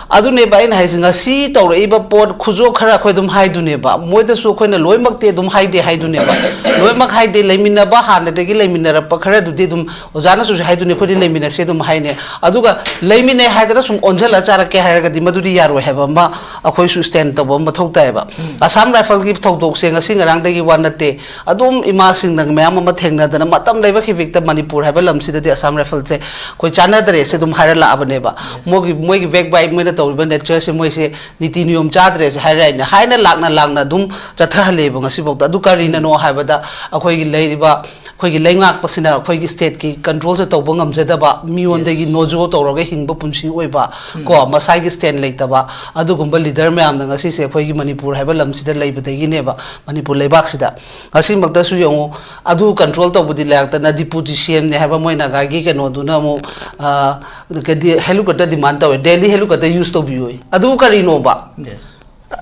ꯑꯗꯨꯅꯦꯕ ꯑꯩꯅ ꯍꯥꯏꯁꯦ, ꯉꯁꯤ ꯇꯧꯔꯛꯏꯕ ꯄꯣꯠ ꯈꯨꯖꯣꯛ ꯈꯔ ꯑꯩꯈꯣꯏ ꯑꯗꯨꯝ ꯍꯥꯏꯗꯨꯅꯦꯕ꯫ ꯃꯣꯏꯗꯁꯨ ꯑꯩꯈꯣꯏꯅ ꯂꯣꯏꯅꯃꯛꯇꯤ ꯑꯗꯨꯝ ꯍꯥꯏꯗꯦ ꯍꯥꯏꯗꯨꯅꯦꯕ꯫ ꯂꯣꯏꯅꯃꯛ ꯍꯥꯏꯗꯦ, ꯂꯩꯃꯤꯟꯅꯕ, ꯍꯥꯟꯅꯗꯒꯤ ꯂꯩꯃꯤꯟꯅꯔꯛꯄ ꯈꯔꯗꯨꯗꯤ ꯑꯗꯨꯝ, ꯑꯣꯖꯥꯅꯁꯨ ꯍꯥꯏꯗꯨꯅꯤ, "ꯑꯩꯈꯣꯏꯗꯤ ꯂꯩꯃꯤꯟꯅꯁꯦ" ꯑꯗꯨꯝ ꯍꯥꯏꯅꯦ꯫ ꯑꯗꯨꯒ ꯂꯩꯃꯤꯟꯅꯩ ꯍꯥꯏꯗꯅ ꯁꯨꯝ ꯑꯣꯟꯁꯤꯜꯂ ꯆꯥꯔꯛꯀꯦ ꯍꯥꯏꯔꯒꯗꯤ ꯃꯗꯨꯗꯤ ꯌꯥꯔꯣꯏ ꯍꯥꯏꯕ ꯑꯃ ꯑꯩꯈꯣꯏꯁꯨ ꯁ꯭ꯇꯦꯟ ꯇꯧꯕ ꯑꯃ ꯃꯊꯧ ꯇꯥꯏꯌꯦꯕ꯫ ꯑꯁꯥꯝ ꯔꯥꯏꯐꯜꯒꯤ ꯊꯧꯗꯣꯛꯁꯦ ꯉꯁꯤ ꯉꯔꯥꯡꯗꯒꯤ ꯋꯥ ꯅꯠꯇꯦ꯫ ꯑꯗꯨꯝ ꯏꯃꯥꯁꯤꯡꯅ ꯃꯌꯥꯝ ꯑꯃ ꯊꯦꯡꯅꯗꯅ, ꯃꯇꯝ ꯂꯩꯕ ꯈꯤꯕꯤꯛꯇ ꯃꯅꯤꯄꯨꯔ ꯍꯥꯏꯕ ꯂꯝꯁꯤꯗꯗꯤ ꯑꯁꯥꯝ ꯔꯥꯏꯐꯜꯁꯦ ꯑꯩꯈꯣꯏ ꯆꯥꯟꯅꯗ꯭ꯔꯦꯁꯦ ꯑꯗꯨꯝ ꯍꯥꯏꯔ ꯂꯥꯛꯑꯕꯅꯦꯕ꯫ ꯃꯣꯏꯒꯤ, ꯃꯣꯏꯒꯤ ꯕꯦꯛ ꯕꯥꯏꯠ ꯃꯣꯏꯅ ꯇꯧꯔꯤꯕ ꯅꯦꯆꯔꯁꯦ, ꯃꯣꯏꯁꯦ ꯅꯤꯇꯤ ꯅꯤꯌꯣꯝ ꯆꯥꯗ꯭ꯔꯦꯁꯦ ꯍꯥꯏꯔꯛꯏꯅꯦ꯫ ꯍꯥꯏꯅ ꯂꯥꯛꯅ ꯂꯥꯛꯅ ꯑꯗꯨꯝ ꯆꯠꯊꯍꯜꯂꯦꯕ ꯉꯁꯤꯐꯥꯎꯗ꯫ ꯑꯗꯨ ꯀꯔꯤꯅꯅꯣ ꯍꯥꯏꯕꯗ, ꯑꯩꯈꯣꯏꯒꯤ ꯂꯩꯔꯤꯕ, ꯑꯩꯈꯣꯏꯒꯤ ꯂꯩꯉꯥꯛꯄꯁꯤꯅ ꯑꯩꯈꯣꯏꯒꯤ ꯁ꯭ꯇꯦꯠꯀꯤ ꯀꯟꯇ꯭ꯔꯣꯜꯁꯦ ꯇꯧꯕ ꯉꯝꯖꯗꯕ, ꯃꯤꯉꯣꯟꯗꯒꯤ ꯅꯣꯖꯣ ꯇꯧꯔꯒ ꯍꯤꯡꯕ ꯄꯨꯟꯁꯤ ꯑꯣꯏꯕ, ꯀꯣ, ꯃꯁꯥꯒꯤ ꯁ꯭ꯇꯦꯟ ꯂꯩꯇꯕ, ꯑꯗꯨꯒꯨꯝꯕ ꯂꯤꯗꯔ ꯃꯌꯥꯝꯅ ꯉꯁꯤꯁꯦ ꯑꯩꯈꯣꯏꯒꯤ ꯃꯅꯤꯄꯨꯔ ꯍꯥꯏꯕ ꯂꯝꯁꯤꯗ ꯂꯩꯕꯗꯒꯤꯅꯦꯕ, ꯃꯅꯤꯄꯨꯔ ꯂꯩꯕꯥꯛꯁꯤꯗ꯫ ꯉꯁꯤꯃꯛꯇꯁꯨ ꯌꯦꯡꯉꯨ, ꯑꯗꯨ ꯀꯟꯇ꯭ꯔꯣꯜ ꯇꯧꯕꯗꯤ ꯂꯩꯔꯛꯇꯅ ꯗꯤꯄꯨꯇꯤ ꯁꯤ ꯑꯦꯝꯅꯦ ꯍꯥꯏꯕ ꯃꯣꯏ ꯅꯥꯒꯥꯒꯤ ꯀꯩꯅꯣꯗꯨꯅ ꯑꯃꯨꯛ, ꯑ, ꯀꯗꯤ-, ꯍꯦꯂꯤꯀꯣꯞꯇꯔ ꯗꯤꯃꯥꯟ ꯇꯧꯋꯦ, ꯗꯦꯜꯂꯤ ꯍꯦꯂꯤꯀꯣꯞꯇꯔ ꯌꯨꯁ ꯇꯧꯕꯤꯌꯣꯏ꯫ ꯑꯗꯨꯕꯨ ꯀꯔꯤꯅꯣꯕ?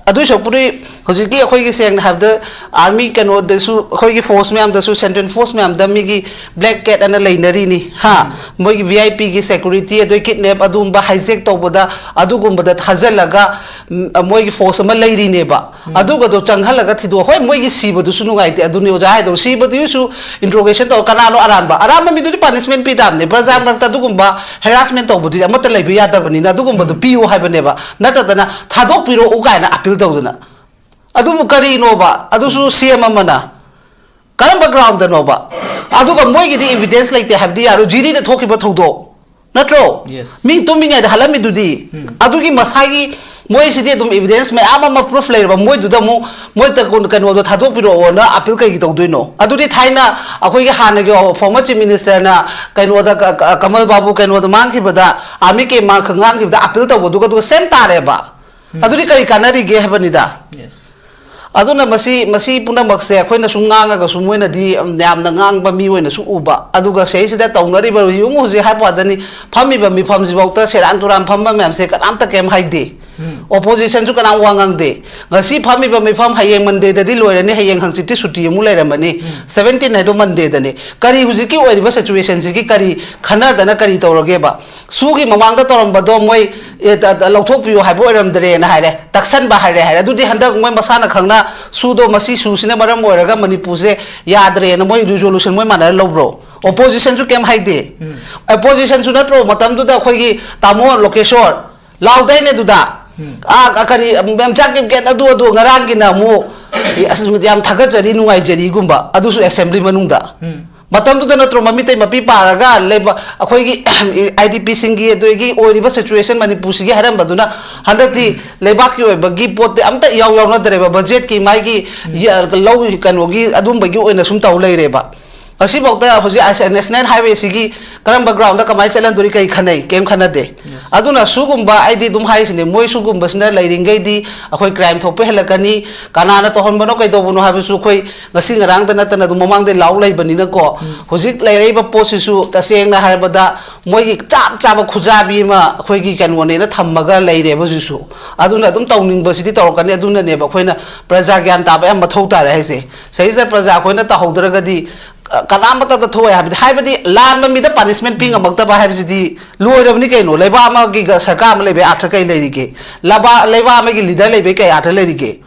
ꯑꯗꯨꯏ ꯁꯔꯨꯛꯄꯨꯗꯤ ꯍꯧꯖꯤꯛꯀꯤ ꯑꯩꯈꯣꯏꯒꯤ, ꯁꯦꯡꯅ ꯍꯥꯏꯕꯗ, ꯑꯥꯔꯃꯤ ꯀꯩꯅꯣꯗꯁꯨ, ꯑꯩꯈꯣꯏꯒꯤ ꯐꯣꯔꯁ ꯃꯌꯥꯝꯗꯁꯨ, ꯁꯦꯟꯇ꯭ꯔꯦꯜ ꯐꯣꯔꯁ ꯃꯌꯥꯝꯗ ꯃꯤꯒꯤ ꯕ꯭ꯂꯦꯛ ꯀꯦꯠ ꯑꯅ ꯂꯩꯅꯔꯤꯅꯤ, ꯍꯥ? ꯃꯣꯏꯒꯤ ꯚꯤ ꯑꯥꯏ ꯄꯤꯒꯤ ꯁꯦꯀ꯭ꯌꯨꯔꯤꯇꯤ, ꯑꯗꯨ ꯀꯤꯗꯅꯦꯞ, ꯑꯗꯨꯒꯨꯝꯕ ꯍꯥꯏꯖꯦꯛ ꯇꯧꯕꯗ, ꯑꯗꯨꯒꯨꯝꯕꯗ ꯊꯥꯖꯤꯜꯂꯒ, ꯎꯝ, ꯃꯣꯏꯒꯤ ꯐꯣꯔꯁ ꯑꯃ ꯂꯩꯔꯤꯅꯦꯕ꯫ ꯑꯗꯨꯒꯗꯣ ꯆꯪꯍꯜꯂꯒ ꯊꯤꯗꯣꯛ-, ꯍꯣꯏ, ꯃꯣꯏꯒꯤ ꯁꯤꯕꯗꯨꯁꯨ ꯅꯨꯡꯉꯥꯏꯇꯦ, ꯑꯗꯨꯅꯤ ꯑꯣꯖꯥ ꯍꯥꯏꯗꯣ, ꯁꯤꯕꯗꯨꯁꯨ ꯏꯟꯇ꯭ꯔꯣꯒꯦꯁꯟ ꯇꯧꯔ ꯀꯅꯥꯅꯣ ꯑꯔꯥꯟꯕ? ꯑꯔꯥꯟꯕ ꯃꯤꯗꯨꯗꯤ ꯄꯥꯅꯤꯁꯃꯦꯟ ꯄꯤ ꯇꯥꯕꯅꯦ꯫ ꯄ꯭ꯔꯖꯥ ꯃꯔꯛꯇ ꯑꯗꯨꯒꯨꯝꯕ ꯍꯦꯔꯥꯁꯃꯦꯟ ꯇꯧꯕꯗꯨꯗꯤ ꯑꯃꯠꯇ ꯂꯩꯕ ꯌꯥꯗꯕꯅꯤꯅ, ꯑꯗꯨꯒꯨꯝꯕꯗꯣ ꯄꯤꯌꯨ ꯍꯥꯏꯕꯅꯦꯕ, ꯅꯠꯇꯗꯅ ꯊꯥꯗꯣꯛꯄꯤꯔꯛꯎ ꯀꯥꯏꯅ ꯑꯄꯤꯜ ꯇꯧꯗꯅ꯫ ꯑꯗꯨꯕꯨ ꯀꯔꯤꯅꯣꯕ? ꯑꯗꯨꯁꯨ ꯁꯤ ꯑꯦꯝ ꯑꯃꯅ꯫ ꯀꯔꯝꯕ ꯒ꯭ꯔꯥꯎꯟꯗꯅꯣꯕ? ꯑꯗꯨꯒ ꯃꯣꯏꯒꯤꯗꯤ ꯏꯕꯤꯗꯦꯟꯁ ꯂꯩꯇꯦ ꯍꯥꯏꯕꯗꯤ ꯌꯥꯔꯣꯏ, ꯖꯤꯔꯤꯗ ꯊꯣꯛꯈꯤꯕ ꯊꯧꯗꯣꯛ ꯅꯠꯇ꯭ꯔꯣ? Yes. ꯃꯤ ꯇꯨꯝꯃꯤꯉꯩꯗ ꯍꯜꯂꯝꯃꯤꯗꯨꯗꯤ꯫ ꯎꯝ. ꯑꯗꯨꯒꯤ ꯃꯁꯥꯒꯤ ꯃꯣꯏꯁꯤꯗꯤ ꯑꯗꯨꯝ ꯏꯕꯤꯗꯦꯟꯁ ꯃꯌꯥꯝ ꯑꯃ ꯄ꯭ꯔꯨꯐ ꯂꯩꯔꯕ, ꯃꯣꯏꯗꯨꯗ ꯑꯃꯨꯛ ꯃꯣꯏ ꯇ-, ꯀꯩꯅꯣꯗꯣ ꯊꯥꯗꯣꯛꯄꯤꯔꯛꯑꯣꯅ ꯑꯄꯤꯜ ꯀꯩꯒꯤ ꯇꯧꯗꯣꯏꯅꯣ? ꯑꯗꯨꯗꯤ ꯊꯥꯏꯅ ꯑꯩꯈꯣꯏꯒꯤ ꯍꯥꯟꯅꯒꯤ ꯐꯣꯔꯃꯔ ꯆꯤꯐ ꯃꯤꯅꯤꯁꯇꯔꯅ ꯀꯩꯅꯣꯗ ꯀ-, ꯀ-, ꯀꯃꯜ ꯕꯥꯕꯨ ꯀꯩꯅꯣꯗ ꯃꯥꯡꯈꯤꯕꯗ, ꯑꯥꯔꯃꯤ ꯀꯦꯝ ꯃꯥꯡꯈ-, ꯉꯥꯡꯈꯤꯕꯗ ꯑꯄꯤꯜ ꯇꯧꯕꯗꯨꯒ ꯑꯗꯨꯒ ꯁꯦꯝ ꯇꯥꯔꯦꯕ꯫ ꯑꯗꯨꯗꯤ ꯀꯔꯤ ꯀꯥꯟꯅꯔꯤꯒꯦ ꯍꯥꯏꯕꯅꯤꯗ꯫ Yes. ꯑꯗꯨꯅ ꯃꯁꯤ, ꯃꯁꯤ ꯄꯨꯝꯅꯃꯛꯁꯦ ꯑꯩꯈꯣꯏꯅ ꯁꯨꯝ ꯉꯥꯡꯉꯒꯁꯨ ꯃꯣꯏꯅꯗꯤ ꯌꯥꯝꯅ ꯉꯥꯡꯕ ꯃꯤ ꯑꯣꯏꯅꯁꯨ ꯎꯕ, ꯑꯗꯨꯒ ꯁꯤꯗꯩꯁꯤꯗ ꯇꯧꯅꯔꯤꯕ, ꯌꯦꯡꯉꯨ ꯍꯧꯖꯤꯛ ꯍꯥꯏꯕ ꯋꯥꯗꯅꯤ, ꯐꯝꯃꯤꯕ ꯃꯤꯐꯝꯁꯤꯐꯥꯎꯗ ꯁꯦꯔꯥꯟ ꯇꯨꯔꯥꯟ ꯐꯝꯕ ꯃꯌꯥꯝꯁꯦ ꯀꯅꯥꯝꯇ ꯀꯩꯝ ꯍꯥꯏꯗꯦ꯫ ꯑꯣꯄꯣꯖꯤꯁꯟꯁꯨ ꯀꯅꯥꯝ ꯋꯥ ꯉꯥꯡꯗꯦ꯫ ꯉꯁꯤ ꯐꯝꯃꯤꯕ ꯃꯤꯐꯝ ꯍꯌꯦꯡ ꯃꯟꯗꯦꯗꯗꯤ ꯂꯣꯏꯔꯅꯤ, ꯍꯌꯦꯡ ꯍꯪꯆꯤꯠꯇꯤ ꯁꯨꯇꯤ ꯑꯃꯨꯛ ꯂꯩꯔꯝꯃꯅꯤ꯫ ꯁꯚꯦꯟꯇꯤꯟ ꯍꯥꯏꯗꯣ ꯃꯟꯗꯦꯗꯅꯤ꯫ ꯀꯔꯤ ꯍꯧꯖꯤꯛꯀꯤ ꯑꯣꯏꯔꯤꯕ ꯁꯤꯆꯨꯋꯦꯁꯟꯁꯤꯒꯤ ꯀꯔꯤ ꯈꯟꯅꯗꯅ ꯀꯔꯤ ꯇꯧꯔꯒꯦꯕ? ꯁꯨꯒꯤ ꯃꯃꯥꯡꯗ ꯇꯧꯔꯝꯕꯗꯣ ꯃꯣꯏ, ꯑꯦ, ꯇ-, ꯇ-, ꯂꯧꯊꯣꯛꯄꯤꯌꯨ ꯍꯥꯏꯕ ꯑꯣꯏꯔꯝꯗ꯭ꯔꯦꯅ ꯍꯥꯏꯔꯦ, ꯇꯛꯁꯟꯕ ꯍꯥꯏꯔꯦ ꯍꯥꯏꯔꯦ꯫ ꯑꯗꯨꯗꯤ ꯍꯟꯗꯛ ꯃꯣꯏ ꯃꯁꯥꯅ ꯈꯪꯅ ꯁꯨꯗꯣ, ꯃꯁꯤ ꯁꯨꯁꯤꯅ ꯃꯔꯝ ꯑꯣꯏꯔꯒ ꯃꯅꯤꯄꯨꯔꯁꯦ ꯌꯥꯗ꯭ꯔꯦꯅ ꯃꯣꯏ ꯔꯤꯖꯣꯂꯨꯁꯟ ꯃꯣꯏ ꯃꯥꯟꯅꯔ ꯂꯧꯕ꯭ꯔꯣ? ꯑꯣꯄꯣꯖꯤꯁꯟꯁꯨ ꯀꯩꯝ ꯍꯥꯏꯗꯦ꯫ ꯑꯣꯄꯣꯖꯤꯁꯟꯁꯨ ꯅꯠꯇ꯭ꯔꯣ ꯃꯇꯝꯗꯨꯗ ꯑꯩꯈꯣꯏꯒꯤ ꯇꯥꯃꯣ ꯂꯣꯀꯦꯁꯣꯔ ꯂꯥꯎꯗꯥꯏꯅꯦ ꯑꯗꯨꯗ? ꯑꯥ, ꯀꯔꯤ, ꯃꯦꯝꯆꯥ ꯀꯤꯝꯀꯦꯟ ꯑꯗꯨ, ꯑꯗꯨ ꯉꯔꯥꯡꯒꯤꯅ ꯑꯃꯨꯛ, ꯑꯁ, ꯌꯥꯝ ꯊꯥꯒꯠꯆꯔꯤ, ꯅꯨꯡꯉꯥꯏꯖꯔꯤꯒꯨꯝꯕ, ꯑꯗꯨꯁꯨ ꯑꯦꯁꯦꯝꯕ꯭ꯂꯤ ꯃꯅꯨꯡꯗ꯫ ꯃꯇꯝꯗꯨꯗ ꯅꯠꯇ꯭ꯔꯣ ꯃꯃꯤꯇꯩ ꯃꯄꯤ ꯄꯥꯔꯒ ꯂꯩꯕ ꯑꯩꯈꯣꯏꯒꯤ ꯑꯥꯏ ꯗꯤ ꯄꯤꯁꯤꯡꯒꯤ ꯑꯗꯨꯗꯒꯤ ꯑꯣꯏꯔꯤꯕ ꯁꯤꯆꯨꯋꯦꯁꯟ ꯃꯅꯤꯄꯨꯔꯁꯤꯒꯤ ꯍꯥꯏꯔꯝꯕꯗꯨꯅ ꯍꯟꯗꯛꯇꯤ ꯂꯩꯕꯥꯛꯀꯤ ꯑꯣꯏꯕꯒꯤ ꯄꯣꯠꯇꯤ ꯑꯝꯇ ꯏꯌꯥꯎ ꯌꯥꯎꯅꯗ꯭ꯔꯦꯕ, ꯕꯖꯦꯠꯀꯤ ꯃꯥꯒꯤ ꯌ-, ꯂꯧ ꯀꯩꯅꯣꯒꯤ ꯑꯗꯨꯝꯕꯒꯤ ꯑꯣꯏꯅ ꯁꯨꯝ ꯇꯧ ꯂꯩꯔꯦꯕ꯫ ꯉꯁꯤꯐꯥꯎꯗ ꯍꯧꯖꯤꯛ ꯅꯦꯁꯅꯦꯜ ꯍꯥꯏꯋꯦꯁꯤꯒꯤ ꯀꯔꯝꯕ ꯒ꯭ꯔꯥꯎꯟꯗ ꯀꯃꯥꯏꯅ ꯆꯠꯍꯟꯗꯣꯔꯤ, ꯀꯩ ꯈꯟꯅꯩ? ꯀꯩꯝ ꯈꯟꯅꯗꯦ꯫ ꯑꯗꯨꯅ ꯁꯨꯒꯨꯝꯕ, ꯑꯩꯗꯤ ꯑꯗꯨꯝ ꯍꯥꯏꯔꯤꯁꯤꯅꯦ, ꯃꯣꯏ ꯁꯨꯒꯨꯝꯕꯁꯤꯅ ꯂꯩꯔꯤꯉꯩꯗꯤ ꯑꯩꯈꯣꯏ ꯀ꯭ꯔꯥꯏꯝ ꯊꯣꯛꯄ ꯍꯦꯜꯂꯛꯀꯅꯤ꯫ ꯀꯅꯥꯅ ꯇꯧꯍꯟꯕꯅꯣ, ꯀꯩꯗꯧꯕꯅꯣ ꯍꯥꯏꯕꯁꯨ ꯑꯩꯈꯣꯏ ꯉꯁꯤ ꯉꯔꯥꯡꯗ ꯅꯠꯇꯅ ꯑꯗꯨꯝ ꯃꯃꯥꯡꯗꯩ ꯂꯥꯎ ꯂꯩꯕꯅꯤꯅꯀꯣ꯫ ꯍꯧꯖꯤꯛ ꯂꯩꯔꯛꯏꯕ ꯄꯣꯠꯁꯤꯁꯨ ꯇꯁꯦꯡꯅ ꯍꯥꯏꯔꯕꯗ ꯃꯣꯏꯒꯤ ꯆꯞ ꯆꯥꯕ ꯈꯨꯖꯥꯕꯤ ꯑꯃ ꯑꯩꯈꯣꯏꯒꯤ ꯀꯩꯅꯣꯅꯦꯅ ꯊꯝꯃꯒ ꯂꯩꯔꯦꯕ ꯍꯧꯖꯤꯛꯁꯨ꯫ ꯑꯗꯨꯅ ꯑꯗꯨꯝ ꯇꯧꯅꯤꯡꯕꯁꯤꯗꯤ ꯇꯧꯔꯛꯀꯅꯤ꯫ ꯑꯗꯨꯅꯅꯦꯕ ꯑꯩꯈꯣꯏꯅ ꯄ꯭ꯔꯖꯥ ꯒ꯭ꯌꯥꯟ ꯇꯥꯕ ꯌꯥꯝ ꯃꯊꯧ ꯇꯥꯔꯦ ꯍꯥꯏꯁꯦ꯫ ꯁꯤꯗꯩꯁꯤꯗ ꯄ꯭ꯔꯖꯥ ꯑꯩꯈꯣꯏꯅ ꯇꯧꯍꯧꯗ꯭ꯔꯒꯗꯤ, ꯑ, ꯀꯅꯥꯃꯠꯇꯗ ꯊꯣꯛꯑꯣꯏ ꯍꯥꯏꯕꯗꯤ, ꯍꯥꯏꯕꯗꯤ ꯂꯥꯟꯕ ꯃꯤꯗ ꯄꯥꯅꯤꯁꯃꯦꯟ ꯄꯤ ꯉꯝꯃꯛꯇꯕ ꯍꯥꯏꯕꯁꯤꯗꯤ ꯂꯣꯏꯔꯕꯅꯤ ꯀꯩꯅꯣ꯫ ꯂꯩꯕꯥꯛ ꯑꯃꯒꯤ ꯒ-, ꯁꯔꯀꯥꯔ ꯑꯃ ꯂꯩꯕꯩ ꯑꯥꯔꯊ ꯀꯩ ꯂꯩꯔꯤꯒꯦ? ꯂꯕꯥ-, ꯂꯩꯕꯥꯛ ꯑꯃꯒꯤ ꯂꯤꯗꯔ ꯂꯩꯕꯩ ꯀꯩ ꯑꯥꯔꯊ ꯂꯩꯔꯤꯒꯦ?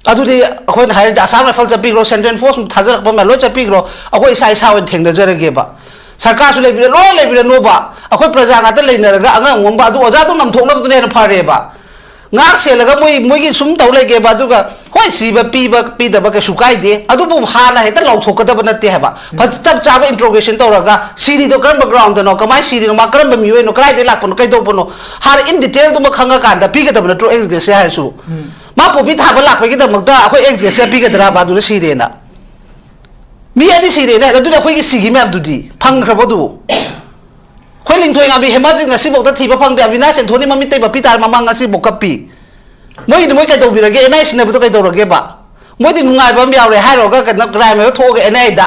ꯑꯗꯨꯗꯤ ꯑꯩꯈꯣꯏꯅ ꯍꯥꯏꯔꯗꯤ ꯑꯁꯥꯝ ꯔꯥꯏꯐꯜ ꯆꯠꯄꯤꯈ꯭ꯔꯣ, ꯁꯦꯟꯇ꯭ꯔꯦꯜ ꯐꯣꯔꯁ ꯊꯥꯖꯔꯛꯄ ꯃꯌꯥꯝ ꯂꯣꯏ ꯆꯠꯄꯤꯈ꯭ꯔꯣ, ꯑꯩꯈꯣꯏ ꯏꯁꯥ ꯏꯁꯥ ꯑꯣꯏꯅ ꯊꯦꯡꯅꯖꯔꯒꯦꯕ꯫ ꯁꯔꯀꯥꯔꯁꯨ ꯂꯩꯕꯤꯔ-, ꯂꯣꯏ ꯂꯩꯕꯤꯔꯅꯣꯕ, ꯑꯩꯈꯣꯏ ꯄ꯭ꯔꯖꯥ ꯉꯥꯛꯇ ꯂꯩꯅꯔꯒ ꯑꯉꯥꯡ ꯑꯣꯟꯕ ꯑꯗꯨ ꯑꯣꯖꯥꯗꯨ ꯅꯝꯊꯣꯛꯅꯕꯗꯨꯅ ꯍꯦꯟꯅ ꯐꯔꯦꯕ꯫ ꯉꯥꯛ ꯁꯦꯜꯂꯒ ꯃꯣꯏ ꯃꯣꯏꯒꯤ ꯁꯨꯝ ꯇꯧ ꯂꯩꯒꯦꯕ꯫ ꯑꯗꯨꯒ ꯍꯣꯏ, ꯁꯤꯕ ꯄꯤꯕ ꯄꯤꯗꯕ ꯀꯩꯁꯨ ꯀꯥꯏꯗꯦ, ꯑꯗꯨꯕꯨ ꯍꯥꯟꯅ ꯍꯦꯛꯇ ꯂꯥꯎꯊꯣꯛꯀꯗꯕ ꯅꯠꯇꯦ ꯍꯥꯏꯕ꯫ ꯐꯖ- ꯆꯞ ꯆꯥꯕ ꯏꯟꯇ꯭ꯔꯣꯒꯦꯁꯟ ꯇꯧꯔꯒ ꯁꯤꯔꯤꯗꯣ ꯀꯔꯝꯕ ꯒ꯭ꯔꯥꯎꯟꯗꯅꯣ, ꯀꯃꯥꯏꯅ ꯁꯤꯔꯤꯅꯣ, ꯃꯥ ꯀꯔꯝꯕ ꯃꯤꯑꯣꯏꯅꯣ, ꯀꯗꯥꯏꯗꯒꯤ ꯂꯥꯛꯄꯅꯣ, ꯀꯩꯗꯧꯕꯅꯣ, ꯍꯥꯟꯅ ꯏꯟ ꯗꯤꯇꯦꯜꯗꯨꯃ ꯈꯪꯉꯀꯥꯟꯗ ꯄꯤꯒꯗꯕ ꯅꯠꯇ꯭ꯔꯣ ꯑꯦꯛꯁ ꯒ꯭ꯔꯦꯁꯤꯌꯥ ꯍꯥꯏꯔꯁꯨ? ꯃꯥ ꯄꯣꯄꯤ ꯊꯥꯕ ꯂꯥꯛꯄꯒꯤꯗꯃꯛꯇ ꯑꯩꯈꯣꯏ ꯑꯦꯛꯁ ꯒ꯭ꯔꯦꯁꯤꯌꯥ ꯄꯤꯒꯗ꯭ꯔꯕ ꯑꯗꯨꯗ ꯁꯤꯔꯦꯅ? ꯃꯤ ꯑꯅꯤ ꯁꯤꯔꯦꯅꯦ, ꯑꯗꯨꯗꯤ ꯑꯩꯈꯣꯏꯒꯤ ꯁꯤꯈꯤ ꯃꯌꯥꯝꯗꯨꯗꯤ ꯐꯪꯈ꯭ꯔꯕꯣ ꯑꯗꯨꯕꯨ? ꯑꯩꯈꯣꯏ ꯂꯤꯡꯊꯣꯏ ꯉꯥꯕꯤ ꯍꯦꯃꯥꯖꯤꯠ ꯉꯁꯤꯐꯥꯎꯗ ꯊꯤꯕ ꯐꯪꯗꯦ꯫ ꯑꯕꯤꯅꯥꯁ ꯑꯦꯟꯊꯣꯅꯤ ꯃꯃꯤꯠꯇꯩ ꯃꯄꯤ ꯇꯥꯔ ꯃꯃꯥꯡ ꯉꯁꯤꯐꯥꯎ ꯀꯞꯄꯤ꯫ ꯃꯣꯏꯒꯤꯗꯤ ꯃꯣꯏ ꯀꯩꯗꯧꯕꯤꯔꯒꯦ? ꯑꯦꯟ ꯑꯥꯏ ꯁꯤꯟꯅꯕꯗꯣ ꯀꯩꯗꯧꯔꯒꯦꯕ? ꯃꯣꯏꯗꯤ ꯅꯨꯡꯉꯥꯏꯕ ꯑꯃ ꯌꯥꯎꯔꯦ ꯍꯥꯏꯔꯨꯔꯒ ꯀꯩꯅꯣ ꯀ꯭ꯔꯥꯏꯝ ꯑꯃ ꯊꯣꯛꯑꯒ ꯑꯦꯟ ꯑꯥꯏꯗ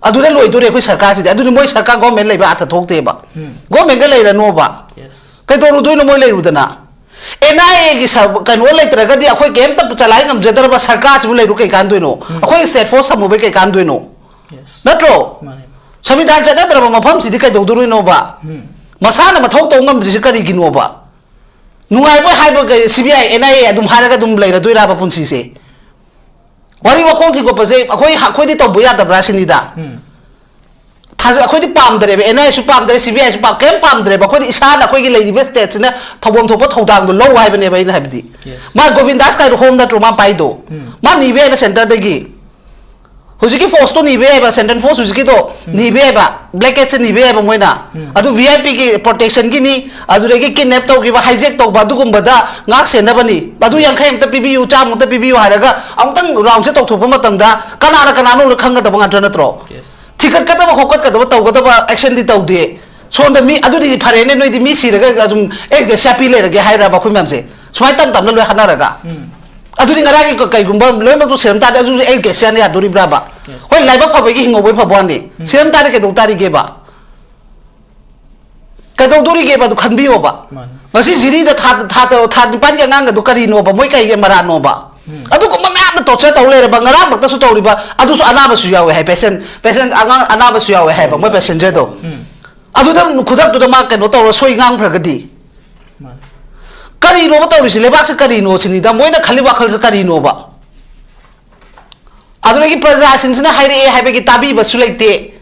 ꯑꯗꯨꯗ ꯂꯣꯏꯗꯣꯔꯦ ꯑꯩꯈꯣꯏ ꯁꯔꯀꯥꯔꯁꯤꯗꯤ꯫ ꯑꯗꯨꯗꯤ ꯃꯣꯏ ꯁꯔꯀꯥꯔ ꯒꯣꯔꯃꯦꯟ ꯂꯩꯕ ꯑꯥꯔꯊ ꯊꯣꯛꯇꯦꯕ꯫ ꯒꯣꯔꯃꯦꯟꯒ ꯂꯩꯔꯅꯣꯕ꯫ ꯀꯩꯗꯧꯔꯨꯗꯣꯏꯅꯣ ꯃꯣꯏ ꯂꯩꯔꯨꯗꯅ? ꯑꯦꯟ ꯑꯥꯏ ꯑꯦꯒꯤ ꯀꯩꯅꯣ ꯂꯩꯇ꯭ꯔꯒꯗꯤ ꯑꯩꯈꯣꯏ ꯀꯩꯝꯇ ꯆꯂꯥꯏ ꯉꯝꯖꯗ꯭ꯔꯕ ꯁꯔꯀꯥꯔꯁꯤꯕꯨ ꯂꯩꯔꯨ ꯀꯩ ꯀꯥꯟꯗꯣꯏꯅꯣ? ꯑꯩꯈꯣꯏ ꯁ꯭ꯇꯦꯠ ꯐꯣꯔꯁ ꯊꯝꯃꯨꯕꯩ ꯀꯩ ꯀꯥꯟꯗꯣꯏꯅꯣ? ꯅꯠꯇ꯭ꯔꯣ? ꯁꯪꯕꯤꯙꯥꯟ ꯆꯠꯅꯗ꯭ꯔꯕ ꯃꯐꯝꯁꯤꯗꯤ ꯀꯩꯗꯧꯗꯣꯔꯤꯅꯣꯕ? ꯃꯁꯥꯅ ꯃꯊꯧ ꯇꯧ ꯉꯝꯗ꯭ꯔꯤꯁꯤ ꯀꯔꯤꯒꯤꯅꯣꯕ? ꯅꯨꯡꯉꯥꯏꯕꯣꯏ ꯍꯥꯏꯕ C B I, and I A ꯑꯗꯨꯝ ꯍꯥꯏꯔꯒ ꯑꯗꯨꯝ ꯂꯩꯔꯗꯣꯏꯔꯕ ꯄꯨꯟꯁꯤꯁꯦ? ꯋꯥꯔꯤ ꯋꯥꯈꯣꯡ ꯊꯤꯒꯠꯄꯁꯦ ꯑꯩꯈꯣꯏ ꯑꯩꯈꯣꯏꯗꯤ ꯇꯧꯕ ꯌꯥꯗꯕ꯭ꯔꯥ ꯁꯤꯅꯤꯗ꯫ ꯊꯥꯖ- ꯑꯩꯈꯣꯏꯗꯤ ꯄꯥꯝꯗ꯭ꯔꯦꯕ, ꯑꯦꯟ ꯑꯥꯏ ꯑꯦꯁꯨ ꯄꯥꯝꯗ꯭ꯔꯦ, ꯁꯤ ꯕꯤ ꯑꯥꯏꯁꯨ ꯄꯥꯝ- ꯀꯔꯤꯝ ꯄꯥꯝꯗ꯭ꯔꯦꯕ꯫ ꯑꯩꯈꯣꯏꯗꯤ ꯏꯁꯥꯅ ꯑꯩꯈꯣꯏꯒꯤ ꯂꯩꯔꯤꯕ ꯁ꯭ꯇꯦꯠꯁꯤꯅ ꯊꯧꯐꯝ ꯊꯣꯛꯄ ꯊꯧꯗꯥꯡꯗꯣ ꯂꯧ ꯍꯥꯏꯕꯅꯦꯕ ꯑꯩꯅ ꯍꯥꯏꯕꯗꯤ꯫ ꯃꯥ ꯒꯣꯕꯤꯟꯗꯥꯁ ꯀꯥꯏꯗꯣ ꯍꯣꯝ ꯅꯠꯇ꯭ꯔꯣ ꯃꯥ ꯄꯥꯏꯗꯣ? ꯃꯥ ꯅꯤꯕ ꯌꯥꯏꯅ ꯁꯦꯟꯇꯔꯗꯒꯤ꯫ ꯍꯧꯖꯤꯛꯀꯤ ꯐꯣꯔꯁꯇꯣ ꯅꯤꯕ ꯌꯥꯏꯕ, ꯁꯦꯟꯇ꯭ꯔꯦꯜ ꯐꯣꯔꯁ ꯍꯧꯖꯤꯛꯀꯤꯗꯣ ꯅꯤꯕ ꯌꯥꯏꯕ, ꯕ꯭ꯂꯦꯡꯀꯦꯠꯁꯦ ꯅꯤꯕ ꯌꯥꯏꯕ ꯃꯣꯏꯅ꯫ ꯑꯗꯨ ꯚꯤ ꯑꯥꯏ ꯄꯤꯒꯤ ꯄ꯭ꯔꯣꯇꯦꯛꯁꯟꯒꯤꯅꯤ, ꯑꯗꯨꯗꯒꯤ ꯀꯤꯗꯅꯦꯞ ꯇꯧꯈꯤꯕ, ꯍꯥꯏꯖꯦꯛ ꯇꯧꯕ, ꯑꯗꯨꯒꯨꯝꯕꯗ ꯉꯥꯛ ꯁꯦꯟꯅꯕꯅꯤ꯫ ꯑꯗꯨ ꯌꯥꯡꯈꯩ ꯑꯃꯇ ꯄꯤꯕꯤꯌꯨ, ꯆꯥꯝꯃ ꯑꯃꯇ ꯄꯤꯕꯤꯌꯨ ꯍꯥꯏꯔꯒ ꯑꯃꯨꯛꯇꯪ ꯔꯥꯎꯟꯁꯦ ꯇꯧꯊꯣꯛꯄ ꯃꯇꯝꯗ ꯀꯅꯥꯅ ꯀꯅꯥꯅꯣ ꯂꯣꯏ ꯈꯪꯒꯗꯕ ꯉꯥꯛꯇ ꯅꯠꯇ꯭ꯔꯣ? ꯊꯤꯒꯠꯀꯗꯕ ꯈꯣꯠꯀꯠꯀꯗꯕ ꯇꯧꯒꯗꯕ ꯑꯦꯛꯁꯟꯗꯤ ꯇꯧꯗꯦ꯫ ꯁꯣꯝꯗ ꯃꯤ ꯑꯗꯨꯗꯤ ꯐꯔꯦꯅꯦ, ꯅꯣꯏꯗꯤ ꯃꯤ ꯁꯤꯔꯒ ꯑꯗꯨꯝ ꯑꯦꯛ ꯒ꯭ꯔꯦꯁꯤꯌꯥ ꯄꯤ ꯂꯩꯔꯒꯦ ꯍꯥꯏꯔꯕ ꯑꯩꯈꯣꯏ ꯃꯌꯥꯝꯁꯦ? ꯁꯨꯃꯥꯏꯅ ꯇꯞ ꯇꯞꯅ ꯂꯣꯏ ꯍꯥꯠꯅꯔꯒ꯫ ꯑꯗꯨꯗꯤ ꯉꯔꯥꯡꯒꯤ ꯀ- ꯀꯩꯒꯨꯝꯕ ꯂꯣꯏꯅꯃꯛꯇꯨ ꯁꯤꯔꯝ ꯇꯥꯔꯗꯤ ꯑꯗꯨꯗꯤ ꯑꯦꯛ ꯒ꯭ꯔꯦꯁꯤꯌꯥꯅ ꯌꯥꯗꯣꯔꯤꯕ꯭ꯔꯕ? ꯍꯣꯏ, ꯂꯥꯏꯕꯛ ꯐꯕꯒꯤ ꯍꯤꯡꯍꯧꯕꯩ ꯐꯕ ꯋꯥꯅꯤ꯫ ꯁꯤꯔꯝ ꯇꯥꯔꯗꯤ ꯀꯩꯗꯧ ꯇꯥꯔꯤꯒꯦꯕ? ꯀꯩꯗꯧꯗꯣꯔꯤꯒꯦꯕ ꯑꯗꯨ ꯈꯟꯕꯤꯌꯣꯕ꯫ ꯉꯁꯤ ꯖꯤꯔꯤꯗ ꯊꯥ, ꯊꯥ, ꯊꯥ ꯅꯤꯄꯥꯟꯒꯤ ꯑꯉꯥꯡꯒꯗꯣ ꯀꯔꯤꯅꯣꯕ? ꯃꯣꯏ ꯀꯩꯒꯤ ꯃꯔꯥꯟꯅꯣꯕ? ꯑꯗꯨꯒꯨꯝꯕ ꯃꯌꯥꯝꯅ ꯇꯣꯔꯆꯔ ꯇꯧ ꯂꯩꯔꯕ, ꯉꯔꯥꯡꯃꯛꯇꯁꯨ ꯇꯧꯔꯤꯕ, ꯑꯗꯨꯁꯨ ꯑꯅꯥꯕꯁꯨ ꯌꯥꯎꯋꯦ ꯍꯥꯏ, ꯄꯦꯁꯦꯟ, ꯄꯦꯁꯦꯟ ꯑꯉꯥꯡ ꯑꯅꯥꯕꯁꯨ ꯌꯥꯎꯋꯦ ꯍꯥꯏꯕ ꯃꯣꯏ ꯄꯦꯁꯦꯟꯖꯔꯗꯣ꯫ ꯑꯗꯨꯗ ꯈꯨꯗꯛꯇꯨꯗ ꯃꯥ ꯀꯩꯅꯣ ꯇꯧꯔ ꯁꯣꯏ ꯉꯥꯡꯈ꯭ꯔꯒꯗꯤ? ꯀꯔꯤꯅꯣꯕ ꯇꯧꯔꯤꯁꯤ? ꯂꯩꯕꯥꯛꯁꯤ ꯀꯔꯤꯅꯣ ꯁꯤꯅꯤꯗ, ꯃꯣꯏꯅ ꯈꯜꯂꯤ ꯋꯥꯈꯜꯁꯤ ꯀꯔꯤꯅꯣꯕ? ꯑꯗꯨꯗꯒꯤ ꯄ꯭ꯔꯖꯥꯁꯤꯡꯁꯤꯅ ꯍꯥꯏꯔꯛꯑꯦ ꯍꯥꯏꯕꯒꯤ ꯇꯥꯕꯤꯕꯁꯨ ꯂꯩꯇꯦ꯫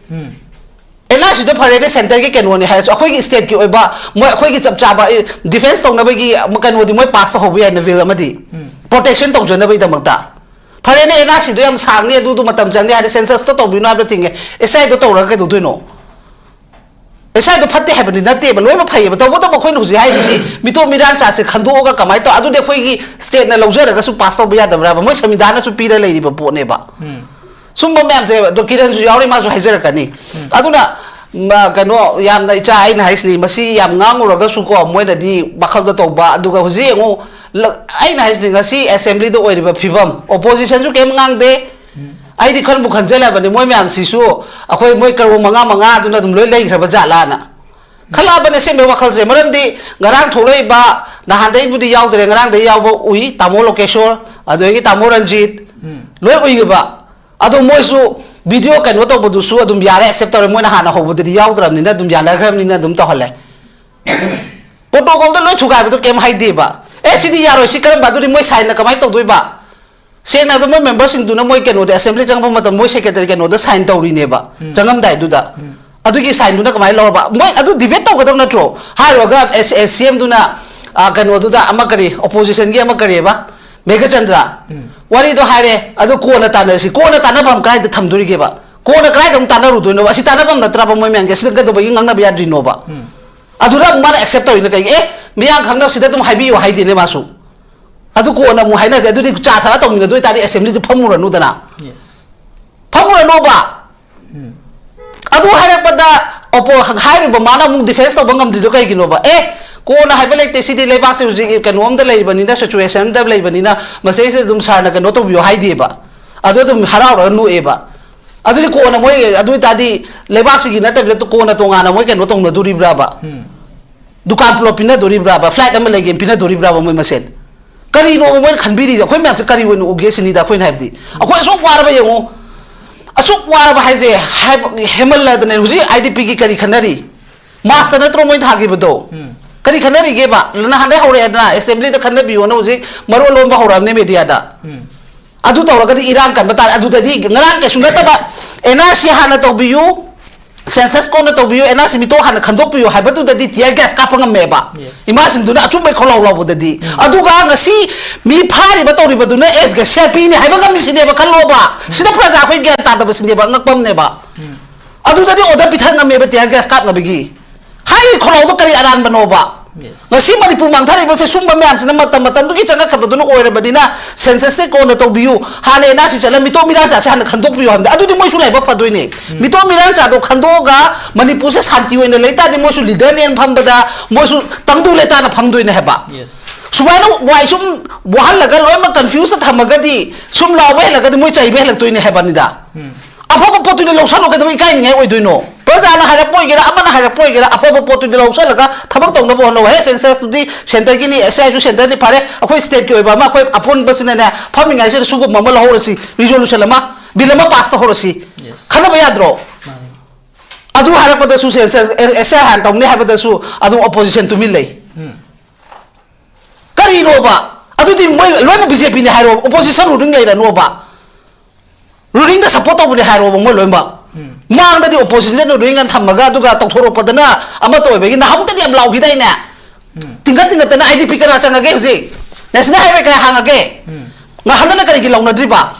ꯑꯦꯟ ꯑꯥꯔ ꯁꯤꯗꯣ ꯐꯔꯦꯅꯦ, ꯁꯦꯟꯇꯔꯒꯤ ꯀꯩꯅꯣꯅꯦ ꯍꯥꯏꯔꯁꯨ, ꯑꯩꯈꯣꯏꯒꯤ ꯁ꯭ꯇꯦꯠꯀꯤ ꯑꯣꯏꯕ ꯃꯣꯏ, ꯑꯩꯈꯣꯏꯒꯤ ꯆꯞ ꯆꯥꯕ ꯗꯤꯐꯦꯟꯁ ꯇꯧꯅꯕꯒꯤ ꯀꯩꯅꯣꯗꯤ ꯃꯣꯏ ꯄꯥꯁ ꯇꯧꯍꯧꯕ ꯌꯥꯏꯅ, ꯕꯤꯜ ꯑꯃꯗꯤ, ꯄ꯭ꯔꯣꯇꯦꯛꯁꯟ ꯇꯧꯖꯅꯕꯒꯤꯗꯃꯛꯇ꯫ ꯐꯔꯦꯅꯦ, ꯑꯦꯟ ꯑꯥꯔ ꯁꯤꯗꯣ ꯌꯥꯝ ꯁꯥꯡꯅꯤ, ꯑꯗꯨꯗꯣ ꯃꯇꯝ ꯆꯪꯅꯤ ꯍꯥꯏꯔꯦ, ꯁꯦꯟꯁꯁꯇꯣ ꯇꯧꯕꯤꯅꯣ ꯍꯥꯏꯕꯗ ꯊꯤꯡꯉꯦ꯫ ꯑꯦꯁ ꯑꯥꯏꯗꯣ ꯇꯧꯔꯒ ꯀꯩꯗꯧꯗꯣꯏꯅꯣ? ꯑꯦꯁ ꯑꯥꯏꯗꯣ ꯐꯠꯇꯦ ꯍꯥꯏꯕꯗꯤ ꯅꯠꯇꯦꯕ, ꯂꯣꯏꯅꯃꯛ ꯐꯩꯌꯦꯕ꯫ ꯇꯧꯕꯇꯕꯨ ꯑꯩꯈꯣꯏꯅ ꯍꯧꯖꯤꯛ ꯍꯥꯏꯁꯤꯗꯤ ꯃꯤꯇꯣꯞ ꯃꯤꯔꯥꯟ ꯆꯥꯠꯁꯦ ꯈꯟꯗꯣꯛꯑꯒ ꯀꯃꯥꯏꯅ ꯇꯧ? ꯑꯗꯨꯗꯤ ꯑꯩꯈꯣꯏꯒꯤ ꯁ꯭ꯇꯦꯠꯅ ꯂꯧꯖꯔꯒꯁꯨ ꯄꯥꯁ ꯇꯧꯕ ꯌꯥꯗꯕ꯭ꯔꯥꯕ? ꯃꯣꯏ ꯁꯪꯕꯤꯙꯥꯟꯅꯁꯨ ꯄꯤꯔ ꯂꯩꯔꯤꯕ ꯄꯣꯠꯅꯦꯕ꯫ ꯁꯨꯝꯕ ꯃꯌꯥꯝꯁꯦ ꯑꯗꯣ ꯀꯤꯔꯟꯁꯨ ꯌꯥꯎꯔꯤ, ꯃꯥꯁꯨ ꯍꯥꯏꯖꯔꯛꯀꯅꯤ꯫ ꯑꯗꯨꯅ ꯃ-, ꯀꯩꯅꯣ, ꯌꯥꯝꯅ ꯏꯆꯥ, ꯑꯩꯅ ꯍꯥꯏꯁꯤꯅꯤ, ꯃꯁꯤ ꯌꯥꯝ ꯉꯥꯡꯉꯨꯔꯒꯁꯨꯀꯣ, ꯃꯣꯏꯅꯗꯤ ꯋꯥꯈꯜꯗ ꯇꯧꯕ, ꯑꯗꯨꯒ ꯍꯧꯖꯤꯛ ꯌꯦꯡꯉꯨ, ꯂ-, ꯑꯩꯅ ꯍꯥꯏꯁꯤꯅꯤ, ꯉꯁꯤ ꯑꯦꯁꯦꯝꯕ꯭ꯂꯤꯗ ꯑꯣꯏꯔꯤꯕ ꯐꯤꯕꯝ, ꯑꯣꯄꯣꯖꯤꯁꯟꯁꯨ ꯀꯩꯝ ꯉꯥꯡꯗꯦ꯫ ꯑꯩꯗꯤ ꯈꯟꯕꯨ ꯈꯟꯖꯜꯂꯕꯅꯤ, ꯃꯣꯏ ꯃꯌꯥꯝꯁꯤꯁꯨ ꯑꯩꯈꯣꯏ, ꯃꯣꯏ ꯀꯔꯣ ꯃꯉꯥ ꯃꯉꯥ ꯑꯗꯨꯅ ꯑꯗꯨꯝ ꯂꯣꯏ ꯂꯩꯈ꯭ꯔꯕ ꯖꯥꯠꯂꯥꯅ ꯈꯜꯂꯛꯑꯕꯅꯦ ꯑꯁꯦꯡꯕꯩ ꯋꯥꯈꯜꯁꯦ꯫ ꯃꯔꯝꯗꯤ ꯉꯔꯥꯡ ꯊꯣꯛꯂꯛꯏꯕ, ꯅꯍꯥꯟꯗꯩꯕꯨꯗꯤ ꯌꯥꯎꯗ꯭ꯔꯦ, ꯉꯔꯥꯡꯗꯩ ꯌꯥꯎꯕ ꯎꯏ, ꯇꯥꯃꯣ ꯂꯣꯀꯦꯁꯣꯔ, ꯑꯗꯨꯗꯒꯤ ꯇꯥꯃꯣ ꯔꯟꯖꯤꯠ, ꯂꯣꯏ ꯎꯏꯌꯦꯕ꯫ ꯑꯗꯣ ꯃꯣꯏꯁꯨ ꯚꯤꯗꯤꯑꯣ ꯀꯩꯅꯣ ꯇꯧꯕꯗꯨꯁꯨ ꯑꯗꯨꯝ ꯌꯥꯔꯦ, ꯑꯦꯛꯁꯦꯞ ꯇꯧꯔꯦ, ꯃꯣꯏꯅ ꯍꯥꯟꯅ ꯍꯧꯕꯗꯗꯤ ꯌꯥꯎꯗ꯭ꯔꯕꯅꯤꯅ ꯑꯗꯨꯝ ꯌꯥꯅꯈ꯭ꯔꯕꯅꯤꯅ ꯑꯗꯨꯝ ꯇꯧꯍꯜꯂꯦ꯫ ꯄ꯭ꯔꯣꯇꯣꯀꯣꯜꯗ ꯂꯣꯏ ꯊꯨꯒꯥꯏꯕꯗꯣ ꯀꯩꯝ ꯍꯥꯏꯗꯦꯕ꯫ ꯑꯦ, ꯁꯤꯗꯤ ꯌꯥꯔꯣꯏ, ꯁꯤ ꯀꯔꯝꯕ, ꯑꯗꯨꯗꯤ ꯃꯣꯏ ꯁꯥꯏꯟꯅ ꯀꯃꯥꯏꯅ ꯇꯧꯗꯣꯏꯕ? ꯁꯦꯡꯅ ꯍꯥꯏꯕꯗ, ꯃꯣꯏ ꯃꯦꯝꯕꯔꯁꯤꯡꯗꯨꯅ ꯃꯣꯏ ꯀꯩꯅꯣꯗ, ꯑꯦꯁꯦꯝꯕ꯭ꯂꯤ ꯆꯪꯉꯛꯄ ꯃꯇꯝ ꯃꯣꯏ ꯁꯦꯀ꯭ꯔꯦꯇꯔꯤ ꯀꯩꯅꯣꯗ ꯁꯥꯏꯟ ꯇꯧꯔꯤꯅꯦꯕ, ꯆꯪꯉꯝꯗꯥꯏꯗꯨꯗ꯫ ꯑꯗꯨꯒꯤ ꯁꯥꯏꯟꯗꯨꯅ ꯀꯃꯥꯏꯅ ꯂꯧꯔꯕ? ꯃꯣꯏ ꯑꯗꯨ ꯗꯤꯕꯦꯠ ꯇꯧꯒꯗꯕ ꯅꯠꯇ꯭ꯔꯣ? ꯍꯥꯏꯔꯨꯔꯒ ꯁꯤ ꯑꯦꯝꯗꯨꯅ, ꯑ, ꯀꯩꯅꯣꯗꯨꯗ ꯑꯃ ꯀꯔꯤ, ꯑꯣꯄꯣꯖꯤꯁꯟꯒꯤ ꯑꯃ ꯀꯔꯤꯕ, ꯃꯦꯘꯆꯟꯗ꯭ꯔ, ꯋꯥꯔꯤꯗꯣ ꯍꯥꯏꯔꯦ, ꯑꯗꯨ ꯀꯣꯟꯅ ꯇꯥꯟꯅꯔꯁꯤ꯫ ꯀꯣꯟꯅ ꯇꯥꯟꯅꯐꯝ ꯀꯗꯥꯏꯗ ꯊꯝꯗꯣꯔꯤꯒꯦꯕ? ꯀꯣꯟꯅ ꯀꯗꯥꯏꯗ ꯑꯃꯨꯛ ꯇꯥꯟꯅꯔꯨꯗꯣꯏꯅꯣꯕ? ꯑꯁꯤ ꯇꯥꯟꯅꯐꯝ ꯅꯠꯇ꯭ꯔꯕ ꯃꯣꯏ ꯃꯌꯥꯝꯒꯤ? ꯑꯁꯤꯗ ꯀꯩꯗꯧꯕꯒꯤ ꯉꯥꯡꯅꯕ ꯌꯥꯗ꯭ꯔꯤꯅꯣꯕ? ꯑꯗꯨꯗ ꯑꯃꯨꯛ ꯃꯥꯅ ꯑꯦꯛꯁꯦꯞ ꯇꯧꯔꯤꯅ ꯀꯩꯒꯤ? ꯑꯦ, ꯃꯤꯌꯥꯝ ꯈꯪꯅꯕꯁꯤꯗ ꯑꯗꯨꯝ ꯍꯥꯏꯕꯤꯌꯨ ꯍꯥꯏꯗꯦꯅꯦ ꯃꯥꯁꯨ꯫ ꯑꯗꯨ ꯀꯣꯟꯅ ꯑꯃꯨꯛ ꯍꯥꯏꯅꯁꯦ꯫ ꯑꯗꯨꯗꯤ ꯆꯥ ꯊꯛꯑ ꯇꯧꯃꯤꯟꯅꯗꯣꯏ ꯇꯥꯔꯗꯤ ꯑꯦꯁꯦꯝꯕ꯭ꯂꯤꯁꯦ ꯐꯝꯃꯨꯔꯅꯨꯗꯅ꯫ ꯐꯝꯃꯨꯔꯅꯣꯕ꯫ ꯑꯗꯨ ꯍꯥꯏꯔꯛꯄꯗ ꯑꯣꯄꯣ-, ꯍꯥꯏꯔꯤꯕ ꯃꯥꯅ ꯑꯃꯨꯛ ꯗꯤꯐꯦꯟꯁ ꯇꯧꯕ ꯉꯝꯗ꯭ꯔꯤꯗꯣ ꯀꯩꯒꯤꯅꯣꯕ? ꯑꯦ, ꯀꯣꯟꯅ ꯍꯥꯏꯕ ꯂꯩꯇꯦ, ꯁꯤꯗꯤ ꯂꯩꯕꯥꯛꯁꯦ ꯍꯧꯖꯤꯛ ꯀꯩꯅꯣꯝꯗ ꯂꯩꯕꯅꯤꯅ, ꯁꯤꯆꯨꯋꯦꯁꯟꯗ ꯂꯩꯕꯅꯤꯅ, ꯃꯁꯤꯁꯦ ꯑꯗꯨꯝ ꯁꯥꯔꯅ ꯀꯩꯅꯣ ꯇꯧꯕꯤꯌꯣ ꯍꯥꯏꯗꯦꯕ꯫ ꯑꯗꯨ ꯑꯗꯨꯝ ꯍꯔꯥꯎꯔꯒ ꯅꯣꯛꯑꯦꯕ꯫ ꯑꯗꯨꯗꯤ ꯀꯣꯟꯅ ꯃꯣꯏ, ꯑꯗꯨ ꯑꯣꯏ ꯇꯥꯔꯗꯤ ꯂꯩꯕꯥꯛꯁꯤꯒꯤ ꯅꯠꯇꯕꯤꯗ ꯀꯣꯟꯅ ꯇꯣꯉꯥꯟꯅ ꯃꯣꯏ ꯀꯩꯅꯣ ꯇꯧꯅꯗꯣꯔꯤꯕ꯭ꯔꯥꯕ? ꯗꯨꯀꯥꯟ ꯄꯨꯂꯞ ꯄꯤꯅꯗꯣꯔꯤꯕ꯭ꯔꯥꯕ? ꯐ꯭ꯂꯥꯏꯠ ꯑꯃ ꯂꯩꯒꯦꯅ ꯄꯤꯅꯗꯣꯔꯤꯕ꯭ꯔꯥꯕ ꯃꯣꯏ ꯃꯁꯦꯟ? ꯀꯔꯤꯅꯣ ꯃꯣꯏꯅ ꯈꯟꯕꯤꯔꯤꯁꯦ? ꯑꯩꯈꯣꯏ ꯃꯌꯥꯝꯁꯦ ꯀꯔꯤ ꯑꯣꯏꯅ ꯎꯒꯦ ꯁꯤꯅꯤꯗ ꯑꯩꯈꯣꯏꯅ ꯍꯥꯏꯕꯗꯤ꯫ ꯑꯩꯈꯣꯏ ꯑꯁꯨꯛ ꯋꯥꯔꯕ ꯌꯦꯡꯉꯨ, ꯑꯁꯨꯛ ꯋꯥꯔꯕ ꯍꯥꯏꯁꯦ, ꯍꯥꯏꯕ ꯍꯦꯟꯃꯜꯂꯗꯅꯦ꯫ ꯍꯧꯖꯤꯛ ꯑꯥꯏ ꯗꯤ ꯄꯤꯒꯤ ꯀꯔꯤ ꯈꯟꯅꯔꯤ? ꯃꯥꯔꯁꯇ ꯅꯠꯇ꯭ꯔꯣ ꯃꯣꯏ ꯊꯥꯈꯤꯕꯗꯣ? ꯀꯔꯤ ꯈꯟꯅꯔꯤꯒꯦꯕ? ꯅꯍꯥꯟꯗꯩ ꯍꯧꯔꯛꯑꯦꯗꯅ, ꯑꯦꯁꯦꯝꯕ꯭ꯂꯤꯗ ꯈꯟꯅꯕꯤꯌꯣꯅ ꯍꯧꯖꯤꯛ ꯃꯔꯣꯜ ꯂꯣꯟꯕ ꯍꯧꯔꯛꯑꯕꯅꯦ ꯃꯦꯗꯤꯌꯥꯗ꯫ ꯑꯗꯨ ꯇꯧꯔꯒꯗꯤ ꯏꯔꯥꯡ ꯀꯟꯕ ꯇꯥꯔꯦ꯫ ꯑꯗꯨꯗꯗꯤ ꯉꯔꯥꯡ ꯀꯩꯁꯨ ꯅꯠꯇꯕ, ꯑꯦꯟ ꯑꯥꯔ ꯁꯤ ꯍꯥꯟꯅ ꯇꯧꯕꯤꯌꯨ, census ꯀꯣꯟꯅ ꯇꯧꯕꯤꯌꯨ, ꯑꯦꯟ ꯑꯥꯔ ꯁꯤ ꯃꯤꯇꯣꯛ ꯍꯥꯟꯅ ꯈꯟꯗꯣꯛꯄꯤꯌꯨ ꯍꯥꯏꯕꯗꯨꯗꯗꯤ tear gas ꯀꯥꯞꯄ ꯉꯝꯃꯦꯕ꯫ Yes. ꯏꯃꯥꯁꯤꯡꯗꯨꯅ ꯑꯆꯨꯝꯕꯩ ꯈꯣꯜꯂꯥꯎ ꯂꯥꯎꯕꯗꯗꯤ꯫ ꯎꯝ꯫ ꯑꯗꯨꯒ ꯉꯁꯤ ꯃꯤ ꯐꯥꯔꯤꯕ ꯇꯧꯔꯤꯕꯗꯨꯅ ꯑꯦꯁꯒ ꯁꯤ ꯑꯥꯔ ꯄꯤꯅꯤ ꯍꯥꯏꯕ ꯉꯝꯃꯤꯁꯤꯅꯦꯕ, ꯈꯜꯂꯣꯕ꯫ ꯎꯝ꯫ ꯁꯤꯗ ꯄ꯭ꯔꯖꯥ ꯑꯩꯈꯣꯏ ꯒ꯭ꯌꯥꯟ ꯇꯥꯗꯕꯁꯤꯅꯦꯕ, ꯑꯉꯛꯄ ꯑꯃꯅꯦꯕ꯫ ꯎꯝ꯫ ꯑꯗꯨꯗꯗꯤ order ꯄꯤꯊꯛ ꯉꯝꯃꯦꯕ tear gas ꯀꯥꯞꯅꯕꯒꯤ꯫ ꯍꯥꯏꯔꯤ ꯈꯣꯜꯂꯥꯎꯗꯣ ꯀꯔꯤ ꯑꯔꯥꯟꯕꯅꯣꯕ? Yes. ꯉꯁꯤ ꯃꯅꯤꯄꯨꯔ ꯃꯥꯡꯊꯔꯛꯏꯕꯁꯦ ꯁꯨꯝꯕ ꯃꯌꯥꯝꯁꯤꯅ ꯃꯇꯝ ꯃꯇꯝꯗꯨꯒꯤ ꯆꯪꯉꯛꯈ꯭ꯔꯕꯗꯨꯅ ꯑꯣꯏꯔꯕꯅꯤꯅ census ꯁꯦ ꯀꯣꯟꯅ ꯇꯧꯕꯤꯌꯨ, ꯍꯥꯟꯅ ꯑꯦꯟ ꯑꯥꯔ ꯁꯤ ꯆꯠꯂ ꯃꯤꯇꯣꯞ ꯃꯤꯔꯥꯟꯆꯥꯁꯦ ꯍꯥꯟꯅ ꯈꯟꯗꯣꯛꯄꯤꯌꯨ ꯍꯥꯏꯕꯗ ꯑꯗꯨꯗꯤ ꯃꯣꯏꯁꯨ ꯂꯥꯏꯕꯛ ꯐꯗꯣꯏꯅꯦ꯫ ꯎꯝ꯫ ꯃꯤꯇꯣꯞ ꯃꯤꯔꯥꯟꯆꯥꯗꯣ ꯈꯟꯗꯣꯛꯑꯒ ꯃꯅꯤꯄꯨꯔꯁꯦ ꯁꯥꯟꯇꯤ ꯑꯣꯏꯅ ꯂꯩ ꯇꯥꯔꯗꯤ ꯃꯣꯏꯁꯨ leader ꯅꯦꯅ ꯐꯝꯕꯗ ꯃꯣꯏꯁꯨ ꯇꯪꯗꯨ ꯂꯩꯇꯥꯅ ꯐꯝꯗꯣꯏꯅꯦ ꯍꯥꯏꯕ꯫ Yes. ꯁꯨꯃꯥꯏꯅ ꯋꯥꯏ ꯁꯨꯝ ꯋꯥꯍꯜꯂꯒ ꯂꯣꯏꯅꯃꯛ confuse ꯊꯝꯃꯒꯗꯤ ꯁꯨꯝ ꯂꯥꯎꯕ ꯍꯦꯜꯂꯛꯀꯗꯤ ꯃꯣꯏ ꯆꯩꯕ ꯍꯦꯜꯂꯛꯇꯣꯏꯅꯦ ꯍꯥꯏꯕꯅꯤꯗ꯫ ꯎꯝ꯫ ꯑꯐꯕ ꯄꯣꯠꯇꯨꯗꯤ ꯂꯧꯁꯜꯂꯨ, ꯀꯩꯗꯧꯕ ꯏꯀꯥꯏꯅꯤꯡꯉꯥꯏ ꯑꯣꯏꯗꯣꯏꯅꯣ? ꯄ꯭ꯔꯖꯥꯅ ꯍꯥꯏꯔꯛꯄ ꯑꯣꯏꯒꯦꯔꯥ, ꯑꯃꯅ ꯍꯥꯏꯔꯛꯄ ꯑꯣꯏꯒꯦꯔꯥ, ꯑꯐꯕ ꯄꯣꯠꯇꯨꯗꯤ ꯂꯧꯁꯜꯂꯒ ꯊꯕꯛ ꯇꯧꯅꯕ ꯍꯣꯠꯅꯧ꯫ ꯍꯦ, census ꯇꯨꯗꯤ centre ꯒꯤꯅꯤ, ꯑꯦꯁ ꯑꯥꯏ ꯁꯨ centre ꯅꯤ, ꯐꯔꯦ, ꯑꯩꯈꯣꯏ state ꯀꯤ ꯑꯣꯏꯕ ꯑꯃ, ꯑꯩꯈꯣꯏ ꯑꯄꯨꯟꯕꯁꯤꯅꯅꯦ, ꯐꯝꯃꯤꯉꯩꯁꯤꯗ ꯁꯤꯒꯨꯝꯕ ꯑꯃ ꯂꯧꯍꯧꯔꯁꯤ, resolution ꯑꯃ, bill ꯑꯃ pass ꯇꯧꯍꯧꯔꯁꯤ꯫ Yes. ꯈꯟꯅꯕ ꯌꯥꯗ꯭ꯔꯣ? ꯃꯥꯅꯤ꯫ ꯑꯗꯨ ꯍꯥꯏꯔꯛꯄꯗꯁꯨ census, ꯑꯦ, ꯑꯦꯁ ꯑꯥꯏ ꯍꯥꯟꯅ ꯇꯧꯅꯤ ꯍꯥꯏꯕꯗꯁꯨ ꯑꯗꯨꯝ opposition ꯇꯨꯃꯤꯟ ꯂꯩ꯫ ꯎꯝ꯫ ꯀꯔꯤꯅꯣꯕ? ꯑꯗꯨꯗꯤ ꯃꯣꯏ ꯂꯣꯏꯅ ꯕꯤ ꯖꯦ ꯄꯤꯅꯤ ꯍꯥꯏꯔꯣ, opposition ruling ꯂꯩꯔꯅꯣꯕ? Ruling ꯗ support ꯇꯧꯕꯅꯦ ꯍꯥꯏꯔꯣꯕ ꯃꯣꯏ ꯂꯣꯏꯅꯃꯛ? ꯎꯝ꯫ ꯃꯥꯡꯗꯗꯤ opposition ruling ꯑꯅ ꯊꯝꯃꯒ, ꯑꯗꯨꯒ ꯇꯧꯊꯣꯔꯛꯄꯗꯅ ꯑꯃꯠꯇ ꯑꯣꯏꯕꯒꯤ ꯅꯍꯥꯟꯃꯨꯛꯇꯗꯤ ꯌꯥꯝ ꯂꯥꯎꯈꯤꯗꯥꯏꯅꯦ? ꯎꯝ꯫ ꯇꯤꯡꯈꯠ ꯇꯤꯡꯈꯠꯇꯅ ꯑꯥꯏ ꯗꯤ ꯄꯤ ꯀꯅꯥ ꯆꯪꯉꯒꯦ ꯍꯧꯖꯤꯛ? National Highway ꯀꯌꯥ ꯍꯥꯡꯉꯒꯦ? ꯎꯝ꯫ ꯉꯍꯥꯟꯗꯅ ꯀꯔꯤꯒꯤ ꯂꯧꯅꯗ꯭ꯔꯤꯕ?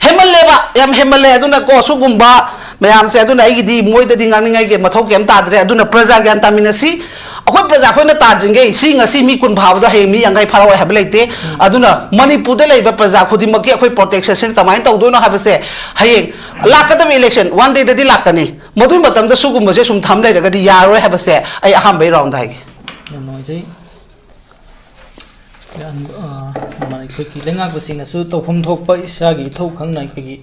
ꯍꯦꯟꯃꯜꯂꯦꯕ, ꯌꯥꯝ ꯍꯦꯟꯃꯜꯂꯦ꯫ ꯑꯗꯨꯅ ꯀꯣ, ꯁꯤꯒꯨꯝꯕ ꯃꯌꯥꯝꯁꯦ, ꯑꯗꯨꯅ ꯑꯩꯒꯤꯗꯤ ꯃꯣꯏꯗꯗꯤ ꯉꯥꯡꯅꯤꯡꯉꯥꯏꯒꯤ ꯃꯊꯧ ꯀꯩꯝ ꯇꯥꯗ꯭ꯔꯦ꯫ ꯑꯗꯨꯅ ꯄ꯭ꯔꯖꯥ ꯒ꯭ꯌꯥꯟ ꯇꯥꯃꯤꯟꯅꯁꯤ꯫ ꯑꯩꯈꯣꯏ ꯄ꯭ꯔꯖꯥ ꯑꯩꯈꯣꯏꯅ ꯇꯥꯗ꯭ꯔꯤꯉꯩ, ꯁꯤ ꯉꯁꯤ ꯃꯤ ꯀꯨꯟ ꯐꯥꯕꯗꯣ ꯍꯌꯦꯡ ꯃꯤ ꯌꯥꯡꯈꯩ ꯐꯥꯔꯛꯑꯣꯏ ꯍꯥꯏꯕ ꯂꯩꯇꯦ꯫ ꯎꯝ꯫ ꯑꯗꯨꯅ ꯃꯅꯤꯄꯨꯔꯗ ꯂꯩꯔꯤꯕ ꯄ꯭ꯔꯖꯥ ꯈꯨꯗꯤꯡꯃꯛꯀꯤ ꯑꯩꯈꯣꯏ protection ꯁꯦ ꯀꯃꯥꯏꯅ ꯇꯧꯗꯣꯏꯅꯣ ꯍꯥꯏꯕꯁꯦ ꯍꯌꯦꯡ ꯂꯥꯛꯀꯗꯕ election one day ꯗꯗꯤ ꯂꯥꯛꯀꯅꯤ꯫ ꯃꯗꯨꯒꯤ ꯃꯇꯝꯗ ꯁꯤꯒꯨꯝꯕꯁꯦ ꯁꯨꯝ ꯊꯝ ꯂꯩꯔꯒꯗꯤ ꯌꯥꯔꯔꯣꯏ ꯍꯥꯏꯕꯁꯦ ꯑꯩ ꯑꯍꯥꯟꯕꯒꯤ round ꯗ ꯍꯥꯏꯒꯦ꯫ ꯌꯥꯝ ꯅꯨꯡꯉꯥꯏꯖꯩ꯫ ꯌꯥꯝ, ꯑ, ꯑꯩꯈꯣꯏꯒꯤ ꯂꯩꯉꯥꯛꯄꯁꯤꯡꯅꯁꯨ ꯇꯧꯐꯝ ꯊꯣꯛꯄ ꯏꯁꯥꯒꯤ ꯏꯊꯧ ꯈꯪꯅ ꯑꯩꯈꯣꯏꯒꯤ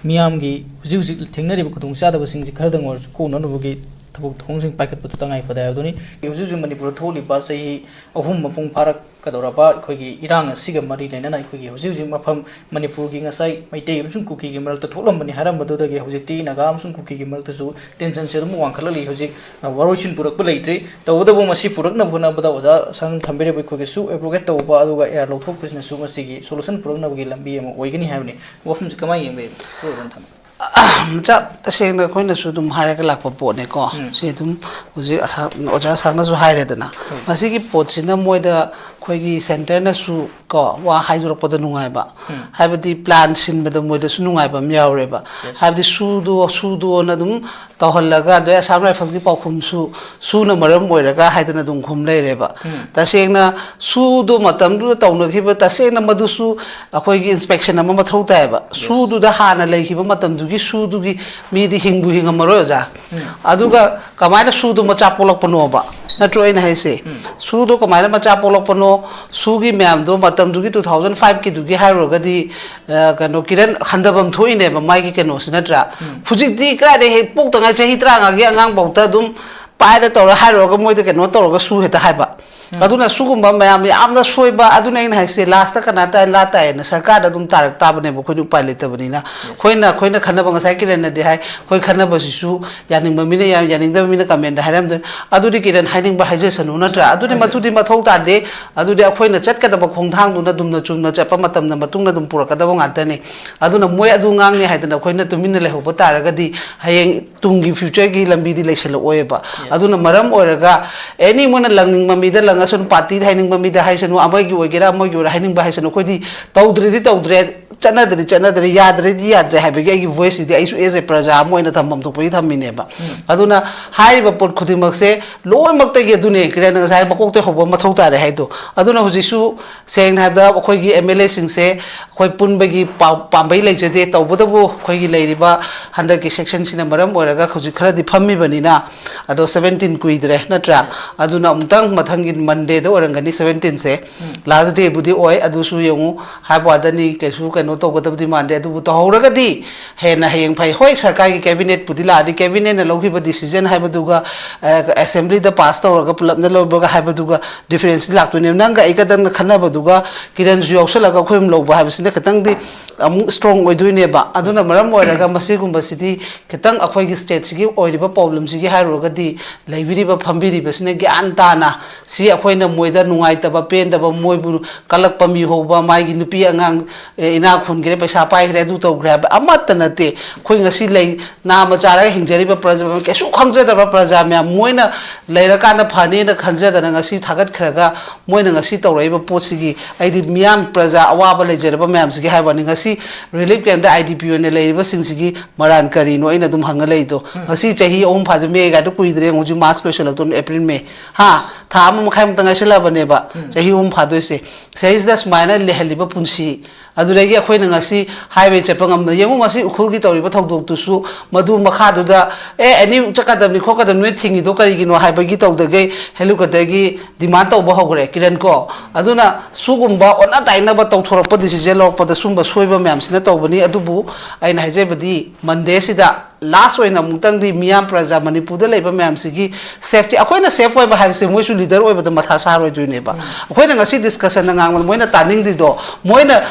ꯃꯤꯌꯥꯝꯒꯤ ꯍꯧꯖꯤꯛ ꯍꯧꯖꯤꯛ ꯊꯦꯡꯅꯔꯤꯕ ꯈꯨꯗꯣꯡꯆꯥꯗꯕꯁꯤꯡꯁꯤ ꯈꯔꯗꯪ ꯑꯣꯏꯔꯁꯨ ꯀꯣꯛꯅꯅꯕꯒꯤ ꯊꯕꯛ ꯊꯧꯔꯝꯁꯤꯡ ꯄꯥꯏꯈꯠꯄꯗꯨ ꯇꯉꯥꯏ ꯐꯗꯦ ꯍꯥꯏꯕꯗꯨꯅꯤ꯫ ꯍꯧꯖꯤꯛ ꯍꯧꯖꯤꯛ ꯃꯅꯤꯄꯨꯔꯗ ꯊꯣꯛꯂꯤꯕ ꯆꯍꯤ ꯑꯍꯨꯝ ꯃꯄꯨꯡ ꯐꯥꯔꯛꯀꯗꯧꯔꯕ ꯑꯩꯈꯣꯏꯒꯤ ꯏꯔꯥꯡ ꯑꯁꯤꯒ ꯃꯔꯤ ꯂꯩꯅꯅ ꯑꯩꯈꯣꯏꯒꯤ ꯍꯧꯖꯤꯛ ꯍꯧꯖꯤꯛ ꯃꯐꯝ ꯃꯅꯤꯄꯨꯔꯒꯤ ꯉꯁꯥꯏ ꯃꯩꯇꯩ ꯑꯃꯁꯨꯡ ꯀꯨꯀꯤꯒꯤ ꯃꯔꯛꯇ ꯊꯣꯛꯂꯝꯕꯅꯤ ꯍꯥꯏꯔꯝꯕꯗꯨꯗꯒꯤ ꯍꯧꯖꯤꯛꯇꯤ ꯅꯥꯒꯥ ꯑꯃꯁꯨꯡ ꯀꯨꯀꯤꯒꯤ ꯃꯔꯛꯇꯁꯨ tension ꯁꯦ ꯑꯗꯨꯝ ꯋꯥꯡꯈꯠꯂꯛꯂꯤ꯫ ꯍꯧꯖꯤꯛ, ꯑ, ꯋꯥꯔꯣꯏꯁꯤꯟ ꯄꯨꯔꯛꯄ ꯂꯩꯇ꯭ꯔꯤ꯫ ꯇꯧꯕꯇꯕꯨ ꯃꯁꯤ ꯄꯨꯔꯛꯅꯕ ꯍꯣꯠꯅꯕꯗ ꯑꯣꯖꯥ ꯁꯥꯔꯅ ꯊꯝꯕꯤꯔꯤꯕ ꯑꯩꯈꯣꯏꯒꯤ SoO abrogate ꯇꯧꯕ ꯑꯗꯨꯒ AR ꯂꯧꯊꯣꯛꯄꯁꯤꯅꯁꯨ ꯃꯁꯤꯒꯤ solution ꯄꯨꯔꯛꯅꯕꯒꯤ ꯂꯝꯕꯤ ꯑꯃ ꯑꯣꯏꯒꯅꯤ ꯍꯥꯏꯕꯅꯤ꯫ ꯋꯥꯐꯝꯁꯤ ꯀꯃꯥꯏꯅ ꯌꯦꯡꯕ ꯌꯥꯏ? ꯄ꯭ꯔꯣ ꯑꯗꯨꯝ ꯊꯝꯕꯤꯌꯨ꯫ ꯑ, ꯃꯆꯥ, ꯇꯁꯦꯡꯅ ꯑꯩꯈꯣꯏꯅꯁꯨ ꯑꯗꯨꯝ ꯍꯥꯏꯔꯒ ꯂꯥꯛꯄ ꯄꯣꯠꯅꯦꯀꯣ꯫ ꯎꯝ꯫ ꯁꯤ ꯑꯗꯨꯝ ꯍꯧꯖꯤꯛ ꯑꯁꯥ-, ꯑꯣꯖꯥ ꯑꯁꯥꯛꯅꯁꯨ ꯍꯥꯏꯔꯦꯗꯅ, ꯎꯝ꯫ ꯃꯁꯤꯒꯤ ꯄꯣꯠꯁꯤꯅ ꯃꯣꯏꯗ ꯑꯩꯈꯣꯏꯒꯤ ꯁꯦꯟꯇꯔꯅꯁꯨ ꯀꯣ, ꯋꯥ ꯍꯥꯏꯗꯣꯔꯛꯄꯗ ꯅꯨꯡꯉꯥꯏꯕ, ꯎꯝ꯫ ꯍꯥꯏꯕꯗꯤ plan ꯁꯤꯟꯕꯗ ꯃꯣꯏꯗꯁꯨ ꯅꯨꯡꯉꯥꯏꯕ ꯑꯃ ꯌꯥꯎꯔꯦꯕ꯫ Yes꯫ ꯍꯥꯏꯕꯗꯤ ꯁꯨꯗꯣ, ꯁꯨꯗꯣꯅ ꯑꯗꯨꯝ ꯇꯧꯍꯜꯂꯒ, ꯑꯗꯩ ꯑꯁꯥꯝ ꯔꯥꯏꯐꯜꯒꯤ ꯄꯥꯎꯈꯨꯝꯁꯨ ꯁꯨꯅ ꯃꯔꯝ ꯑꯣꯏꯔꯒ ꯍꯥꯏꯗꯅ ꯑꯗꯨꯝ ꯈꯨꯝ ꯂꯩꯔꯦꯕ꯫ ꯎꯝ꯫ ꯇꯁꯦꯡꯅ ꯁꯨꯗꯣ ꯃꯇꯝꯗꯨꯗ ꯇꯧꯅꯈꯤꯕ, ꯇꯁꯦꯡꯅ ꯃꯗꯨꯁꯨ ꯑꯩꯈꯣꯏꯒꯤ inspection ꯑꯃ ꯃꯊꯧ ꯇꯥꯏꯌꯦꯕ꯫ Yes꯫ ꯁꯨꯗꯨꯗ ꯍꯥꯟꯅ ꯂꯩꯈꯤꯕ ꯃꯇꯝꯗꯨꯒꯤ ꯁꯨꯗꯨꯒꯤ ꯃꯤꯗꯤ ꯍꯤꯡꯕꯨ ꯍꯤꯡꯉꯝꯃꯔꯣꯏ, ꯑꯣꯖꯥ꯫ ꯎꯝ꯫ ꯑꯗꯨꯒ ꯀꯃꯥꯏꯅ ꯁꯨꯗꯣ ꯃꯆꯥ ꯄꯣꯛꯂꯛꯄꯅꯣꯕ? ꯅꯠꯇ꯭ꯔꯣ ꯑꯩꯅ ꯍꯥꯏꯁꯦ? ꯎꯝ꯫ ꯁꯨꯗꯣ ꯀꯃꯥꯏꯅ ꯃꯆꯥ ꯄꯣꯛꯂꯛꯄꯅꯣ? ꯁꯨꯒꯤ ꯃꯌꯥꯝꯗꯣ ꯃꯇꯝꯗꯨꯒꯤ two thousand five ꯀꯤꯗꯨꯒꯤ ꯍꯥꯏꯔꯨꯔꯒꯗꯤ, ꯑ, ꯀꯩꯅꯣ, ꯀꯤꯔꯟ, ꯍꯟꯊꯐꯝ ꯊꯣꯛꯏꯅꯦꯕ ꯃꯥꯒꯤ ꯀꯩꯅꯣꯁꯤ, ꯅꯠꯇ꯭ꯔꯥ? ꯎꯝ꯫ ꯍꯧꯖꯤꯛꯇꯤ ꯀꯗꯥꯏꯗꯒꯤ ꯍꯦꯛ ꯄꯣꯛꯇ ꯉꯥꯏ ꯆꯍꯤ ꯇꯔꯥꯃꯉꯥꯒꯤ ꯑꯉꯥꯡꯐꯧꯗ ꯑꯗꯨꯝ ꯄꯥꯏꯔ ꯇꯧꯔ ꯍꯥꯏꯔꯨꯔꯒ ꯃꯣꯏꯗ ꯀꯩꯅꯣ ꯇꯧꯔꯒ ꯁꯨ ꯍꯦꯛꯇ ꯍꯥꯏꯕ꯫ ꯎꯝ꯫ ꯑꯗꯨꯅ ꯁꯤꯒꯨꯝꯕ ꯃꯌꯥꯝ ꯌꯥꯝꯅ ꯁꯣꯏꯕ, ꯑꯗꯨꯅ ꯑꯩꯅ ꯍꯥꯏꯁꯦ, last ꯀꯅꯥ ꯇꯥꯏ, ꯂꯥ ꯇꯥꯏꯌꯦꯅ ꯁꯔꯀꯥꯔꯗ ꯑꯗꯨꯝ ꯇꯥꯔꯛ ꯇꯥꯕꯅꯦꯕ, ꯑꯩꯈꯣꯏꯗꯤ ꯎꯄꯥꯏ ꯂꯩꯇꯕꯅꯤꯅ꯫ Yes꯫ ꯑꯩꯈꯣꯏꯅ, ꯑꯩꯈꯣꯏꯅ ꯈꯟꯅꯕ, ꯉꯁꯥꯏ ꯀꯤꯔꯟꯅꯗꯤ ꯍꯥꯏ, ꯑꯩꯈꯣꯏ ꯈꯟꯅꯕꯁꯤꯁꯨ ꯌꯥꯅꯤꯡꯕ ꯃꯤꯅ ꯌꯥꯝ, ꯌꯥꯅꯤꯡꯗꯕ ꯃꯤꯅ comment ꯍꯥꯏꯔꯝꯗꯣꯏꯅꯤ꯫ ꯑꯗꯨꯗꯤ ꯀꯤꯔꯟ ꯍꯥꯏꯅꯤꯡꯕ ꯍꯥꯏꯖꯁꯅꯨ, ꯅꯠꯇ꯭ꯔꯥ? ꯑꯗꯨꯗꯤ ꯍꯥꯏꯖ- ꯃꯗꯨꯗꯤ ꯃꯊꯧ ꯇꯥꯗꯦ꯫ ꯑꯗꯨꯗꯤ ꯑꯩꯈꯣꯏꯅ ꯆꯠꯀꯗꯕ ꯈꯣꯡꯊꯥꯡꯗꯨꯅ ꯑꯗꯨꯝꯅ ꯆꯨꯝꯅ ꯆꯠꯄ ꯃꯇꯝꯗ ꯃꯇꯨꯡꯗ ꯑꯗꯨꯝ ꯄꯨꯔꯛꯀꯗꯕ ꯉꯥꯛꯇꯅꯤ꯫ ꯑꯗꯨꯅ ꯃꯣꯏ ꯑꯗꯨ ꯉꯥꯡꯅꯤ ꯍꯥꯏꯗꯅ ꯑꯩꯈꯣꯏꯅ ꯇꯨꯃꯤꯟꯅ ꯂꯩꯍꯧꯕ ꯇꯥꯔꯒꯗꯤ ꯍꯌꯦꯡ ꯇꯨꯡꯒꯤ future ꯒꯤ ꯂꯝꯕꯤꯗꯤ ꯂꯩꯁꯜꯂꯛꯑꯣꯏꯕ꯫ Yes꯫ ꯑꯗꯨꯅ ꯃꯔꯝ ꯑꯣꯏꯔꯒ any ꯃꯣꯏꯅ ꯂꯪꯅꯤꯡꯕ ꯃꯤꯗ ꯂꯪꯉꯁꯅꯨ, party ꯍꯥꯏꯅꯤꯡꯕ ꯃꯤꯗ ꯍꯥꯏꯁꯅꯨ, ꯑꯃꯒꯤ ꯑꯣꯏꯒꯦꯔꯥ ꯑꯃꯒꯤ ꯑꯣꯏꯒꯦꯔꯥ ꯍꯥꯏꯅꯤꯡꯕ ꯍꯥꯏꯁꯅꯨ, ꯑꯩꯈꯣꯏꯗꯤ ꯇꯧꯗ꯭ꯔꯗꯤ ꯇꯧꯗ꯭ꯔꯦ, ꯆꯠꯅꯗ꯭ꯔꯗꯤ ꯆꯠꯅꯗ꯭ꯔꯦ, ꯌꯥꯗ꯭ꯔꯗꯤ ꯌꯥꯗ꯭ꯔꯦ ꯍꯥꯏꯕꯒꯤ ꯑꯩꯒꯤ voice ꯁꯤꯗꯤ ꯑꯩꯁꯨ as a ꯄ꯭ꯔꯖꯥ ꯑꯃ ꯑꯣꯏꯅ ꯊꯝꯐꯝ ꯊꯣꯛꯄꯒꯤ ꯊꯝꯃꯤꯅꯦꯕ꯫ ꯎꯝ꯫ ꯑꯗꯨꯅ ꯍꯥꯏꯔꯤꯕ ꯄꯣꯠ ꯈꯨꯗꯤꯡꯃꯛꯁꯦ ꯂꯣꯏꯅꯃꯛꯇꯒꯤ ꯑꯗꯨꯅꯦ ꯀꯤꯔꯟꯅ ꯉꯁꯥꯏ ꯃꯀꯣꯛꯇꯩ ꯍꯧꯕ ꯃꯊꯧ ꯇꯥꯔꯦ ꯍꯥꯏꯗꯣ꯫ ꯑꯗꯨꯅ ꯍꯧꯖꯤꯛꯁꯨ ꯁꯦꯡꯅ ꯍꯥꯏꯕꯗ ꯑꯩꯈꯣꯏꯒꯤ MLA ꯁꯤꯡꯁꯦ ꯑꯩꯈꯣꯏ ꯄꯨꯟꯕꯒꯤ ꯄꯥ-, ꯄꯥꯝꯕꯩ ꯂꯩꯖꯗꯦ꯫ ꯇꯧꯕꯇꯕꯨ ꯑꯩꯈꯣꯏꯒꯤ ꯂꯩꯔꯤꯕ ꯍꯟꯗꯛꯀꯤ session ꯁꯤꯅ ꯃꯔꯝ ꯑꯣꯏꯔꯒ ꯍꯧꯖꯤꯛ ꯈꯔꯗꯤ ꯐꯝꯃꯤꯕꯅꯤꯅ, ꯑꯗꯣ seventeen ꯀꯨꯏꯗ꯭ꯔꯦ, ꯅꯠꯇ꯭ꯔꯥ? Yes꯫ ꯑꯗꯨꯅ ꯑꯃꯨꯛꯇꯪ ꯃꯊꯪꯒꯤ Monday ꯗ ꯑꯣꯏꯔꯝꯒꯅꯤ seventeen ꯁꯦ꯫ ꯎꯝ꯫ Last day ꯕꯨꯗꯤ ꯑꯣꯏ, ꯑꯗꯨꯁꯨ ꯌꯦꯡꯉꯨ, ꯍꯥꯏꯕ ꯋꯥꯗꯅꯤ, ꯀꯩꯁꯨ ꯀꯩꯅꯣ ꯇꯧꯒꯗꯕꯗꯤ ꯃꯥꯟꯗꯦ꯫ ꯑꯗꯨꯕꯨ ꯇꯧꯍꯧꯔꯒꯗꯤ ꯍꯦꯟꯅ ꯍꯌꯦꯡ ꯐꯩ꯫ ꯍꯣꯏ, ꯁꯔꯀꯥꯔꯒꯤ cabinet ꯄꯨꯗꯤ ꯂꯥꯛꯑꯗꯤ, cabinet ꯅ ꯂꯧꯈꯤꯕ decision ꯍꯥꯏꯕꯗꯨꯒ, ꯑ, assembly ꯗ pass ꯇꯧꯔꯒ ꯄꯨꯂꯞꯅ ꯂꯧꯕꯒ ꯍꯥꯏꯕꯗꯨꯒ difference ꯇꯤ ꯂꯥꯛꯇꯣꯏꯅꯦꯕ꯫ ꯅꯪꯒ ꯑꯩꯒꯗꯪꯅ ꯈꯟꯅꯕꯗꯨꯒ ꯀꯤꯔꯟꯁꯨ ꯌꯥꯎꯁꯜꯂꯒ ꯑꯩꯈꯣꯏ ꯑꯍꯨꯝ ꯂꯧꯕ ꯍꯥꯏꯕꯁꯤꯅ ꯈꯤꯇꯪꯗꯤ ꯑꯃꯨꯛ strong ꯑꯣꯏꯗꯣꯏꯅꯦꯕ꯫ ꯑꯗꯨꯅ ꯃꯔꯝ ꯑꯣꯏꯔꯒ ꯃꯁꯤꯒꯨꯝꯕꯁꯤꯗꯤ ꯈꯤꯇꯪ ꯑꯩꯈꯣꯏꯒꯤ state ꯁꯤꯒꯤ ꯑꯣꯏꯔꯤꯕ problem ꯁꯤꯒꯤ ꯍꯥꯏꯔꯨꯔꯒꯗꯤ ꯂꯩꯕꯤꯔꯤꯕ ꯐꯝꯕꯤꯔꯤꯕꯁꯤꯅ ꯒ꯭ꯌꯥꯟ ꯇꯥꯅ, ꯁꯤ ꯑꯩꯈꯣꯏꯅ ꯃꯣꯏꯗ ꯅꯨꯡꯉꯥꯏꯇꯕ, ꯄꯦꯟꯗꯕ, ꯃꯣꯏꯕꯨ ꯀꯜꯂꯛꯄ ꯃꯤꯍꯧꯕ, ꯃꯥꯒꯤ ꯅꯨꯄꯤ ꯑꯉꯥꯡ, ꯑꯦ, ꯏꯅꯥꯛ ꯍꯨꯟꯈ꯭ꯔꯦ, ꯄꯩꯁꯥ ꯄꯥꯏꯈ꯭ꯔꯦ, ꯑꯗꯨ ꯇꯧꯈ꯭ꯦ ꯍꯥꯏꯕ ꯑꯃꯠꯇ ꯅꯠꯇꯦ꯫ ꯑꯩꯈꯣꯏ ꯉꯁꯤ ꯂꯩ, ꯅꯥꯃ ꯆꯥꯔꯒ ꯍꯤꯡꯖꯔꯤꯕ ꯄ꯭ꯔꯖꯥ, ꯀꯩꯁꯨ ꯈꯪꯖꯗꯕ ꯄ꯭ꯔꯖꯥ ꯃꯌꯥꯝ, ꯃꯣꯏꯅ ꯂꯩꯔꯀꯥꯟꯗ ꯐꯅꯦꯅ ꯈꯟꯖꯗꯅ ꯉꯁꯤ ꯊꯥꯒꯠꯈ꯭ꯔꯒ, ꯃꯣꯏꯅ ꯉꯁꯤ ꯇꯧꯔꯛꯏꯕ ꯄꯣꯠꯁꯤꯒꯤ, ꯑꯩꯗꯤ ꯃꯤꯌꯥꯝ ꯄ꯭ꯔꯖꯥ ꯑꯋꯥꯕ ꯂꯩꯖꯔꯕ ꯃꯌꯥꯝꯁꯤꯒꯤ ꯍꯥꯏꯕ ꯋꯥꯅꯤ, ꯉꯁꯤ ꯔꯤꯂꯤꯐ ꯀꯦꯝꯗ ꯑꯥꯏ ꯗꯤ ꯄꯤ ꯑꯣꯏꯅ ꯂꯩꯔꯤꯕꯁꯤꯡꯁꯤꯒꯤ ꯃꯔꯥꯟ ꯀꯔꯤꯅꯣ ꯑꯩꯅ ꯑꯗꯨꯝ ꯍꯪꯉ ꯂꯩꯗꯣ꯫ ꯉꯁꯤ ꯆꯍꯤ ꯑꯍꯨꯝ ꯐꯥꯖꯤꯟ, ꯃꯦ ꯀꯥꯏꯗꯣ ꯀꯨꯏꯗ꯭ꯔꯦ, ꯍꯧꯖꯤꯛ ꯃꯥꯔꯆ ꯂꯣꯏꯁꯤꯜꯂꯛꯇꯣꯏꯅꯤ, ꯑꯦꯄ꯭ꯔꯤꯜ, ꯃꯦ, ꯍꯥ, ꯊꯥ ꯑꯃ ꯃꯈꯥꯏꯃꯨꯛꯇ ꯉꯥꯏꯁꯤꯜꯂꯛꯑꯕꯅꯦꯕ꯫ ꯆꯍꯤ ꯑꯍꯨꯝ ꯐꯥꯗꯣꯏꯁꯦ꯫ ꯁꯤꯗꯩꯁꯤꯗ ꯁꯨꯃꯥꯏꯅ ꯂꯩꯍꯜꯂꯤꯕ ꯄꯨꯟꯁꯤ, ꯑꯗꯨꯗꯒꯤ ꯑꯩꯈꯣꯏꯅ ꯉꯁꯤ ꯍꯥꯏꯋꯦ ꯆꯠꯄ ꯉꯝꯗꯅ, ꯌꯦꯡꯉꯨ, ꯉꯁꯤ ꯎꯈ꯭ꯔꯨꯜꯒꯤ ꯇꯧꯔꯤꯕ ꯊꯧꯗꯣꯛꯇꯨꯁꯨ, ꯃꯗꯨ ꯃꯈꯥꯗꯨꯗ, "ꯑꯦ, ꯑꯦꯅꯤ ꯆꯠꯀꯗꯕꯅꯤ, ꯈꯣꯠꯀꯗꯕꯅꯤ, ꯅꯣꯏ ꯊꯤꯡꯉꯤꯗꯣ ꯀꯔꯤꯒꯤꯅꯣ?" ꯍꯥꯏꯕꯒꯤ ꯇꯧꯗꯒꯩ ꯍꯦꯂꯤꯀꯣꯞꯇꯔꯒꯤ ꯗꯤꯃꯥꯟ ꯇꯧꯕ ꯍꯧꯈ꯭ꯔꯦ, ꯀꯤꯔꯟ ꯀꯣ꯫ ꯑꯗꯨꯅ ꯁꯤꯒꯨꯝꯕ ꯑꯣꯟꯅ ꯇꯥꯏꯅꯕ ꯇꯧꯊꯣꯔꯛꯄ, ꯗꯤꯁꯤꯖꯟ ꯂꯧꯔꯛꯄꯗ ꯁꯤꯒꯨꯝꯕ ꯁꯣꯏꯕ ꯃꯌꯥꯝꯁꯤꯅ ꯇꯧꯕꯅꯤ꯫ ꯑꯗꯨꯕꯨ ꯑꯩꯅ ꯍꯥꯏꯖꯕꯗꯤ, ꯃꯟꯗꯦꯁꯤꯗ ꯂꯥꯁ ꯑꯣꯏꯅ ꯑꯃꯨꯛꯇꯪꯗꯤ ꯃꯤꯌꯥꯝ ꯄ꯭ꯔꯖꯥ, ꯃꯅꯤꯄꯨꯔꯗ ꯂꯩꯕ ꯃꯌꯥꯝꯁꯤꯒꯤ ꯁꯦꯐꯇꯤ, ꯑꯩꯈꯣꯏꯅ ꯁꯦꯐ ꯑꯣꯏꯕ ꯍꯥꯏꯕꯁꯦ ꯃꯣꯏꯁꯨ ꯂꯤꯗꯔ ꯑꯣꯏꯕꯗ ꯃꯊꯥ ꯁꯥꯔꯣꯏꯗꯣꯏꯅꯦꯕ꯫ ꯑꯩꯈꯣꯏꯅ ꯉꯁꯤ ꯗꯤꯁꯀꯁꯟꯗ ꯉꯥꯡꯕꯗ ꯃꯣꯏꯅ ꯇꯥꯅꯤꯡꯗ꯭ꯔꯤꯗꯣ, ꯃꯣꯏꯅ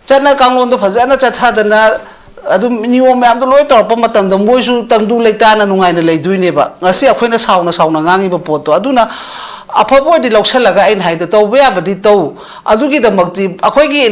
ꯆꯠꯅ ꯀꯥꯡꯂꯣꯟꯗꯣ ꯐꯖꯅ ꯆꯠꯊꯗꯅ, ꯑꯗꯨꯝ ꯅꯤꯌꯣꯝ ꯃꯌꯥꯝꯗꯣ ꯂꯣꯏ ꯇꯧꯔꯛꯄ ꯃꯇꯝꯗ ꯃꯣꯏꯁꯨ ꯇꯪꯗꯨ ꯂꯩꯇꯥꯅ ꯅꯨꯡꯉꯥꯏꯅ ꯂꯩꯗꯣꯏꯅꯦꯕ꯫ ꯉꯁꯤ ꯑꯩꯈꯣꯏꯅ ꯁꯥꯎꯅ ꯁꯥꯎꯅ ꯉꯥꯡꯉꯤꯕ ꯄꯣꯠꯇꯣ, ꯑꯗꯨꯅ ꯑꯐꯕ ꯑꯣꯏꯔꯗꯤ ꯂꯧꯁꯜꯂꯒ, ꯑꯩꯅ ꯍꯥꯏꯗꯣ, ꯇꯧꯕ ꯌꯥꯕꯗꯤ ꯇꯧ꯫ ꯑꯗꯨꯒꯤꯗꯃꯛꯇꯤ ꯑꯩꯈꯣꯏꯒꯤ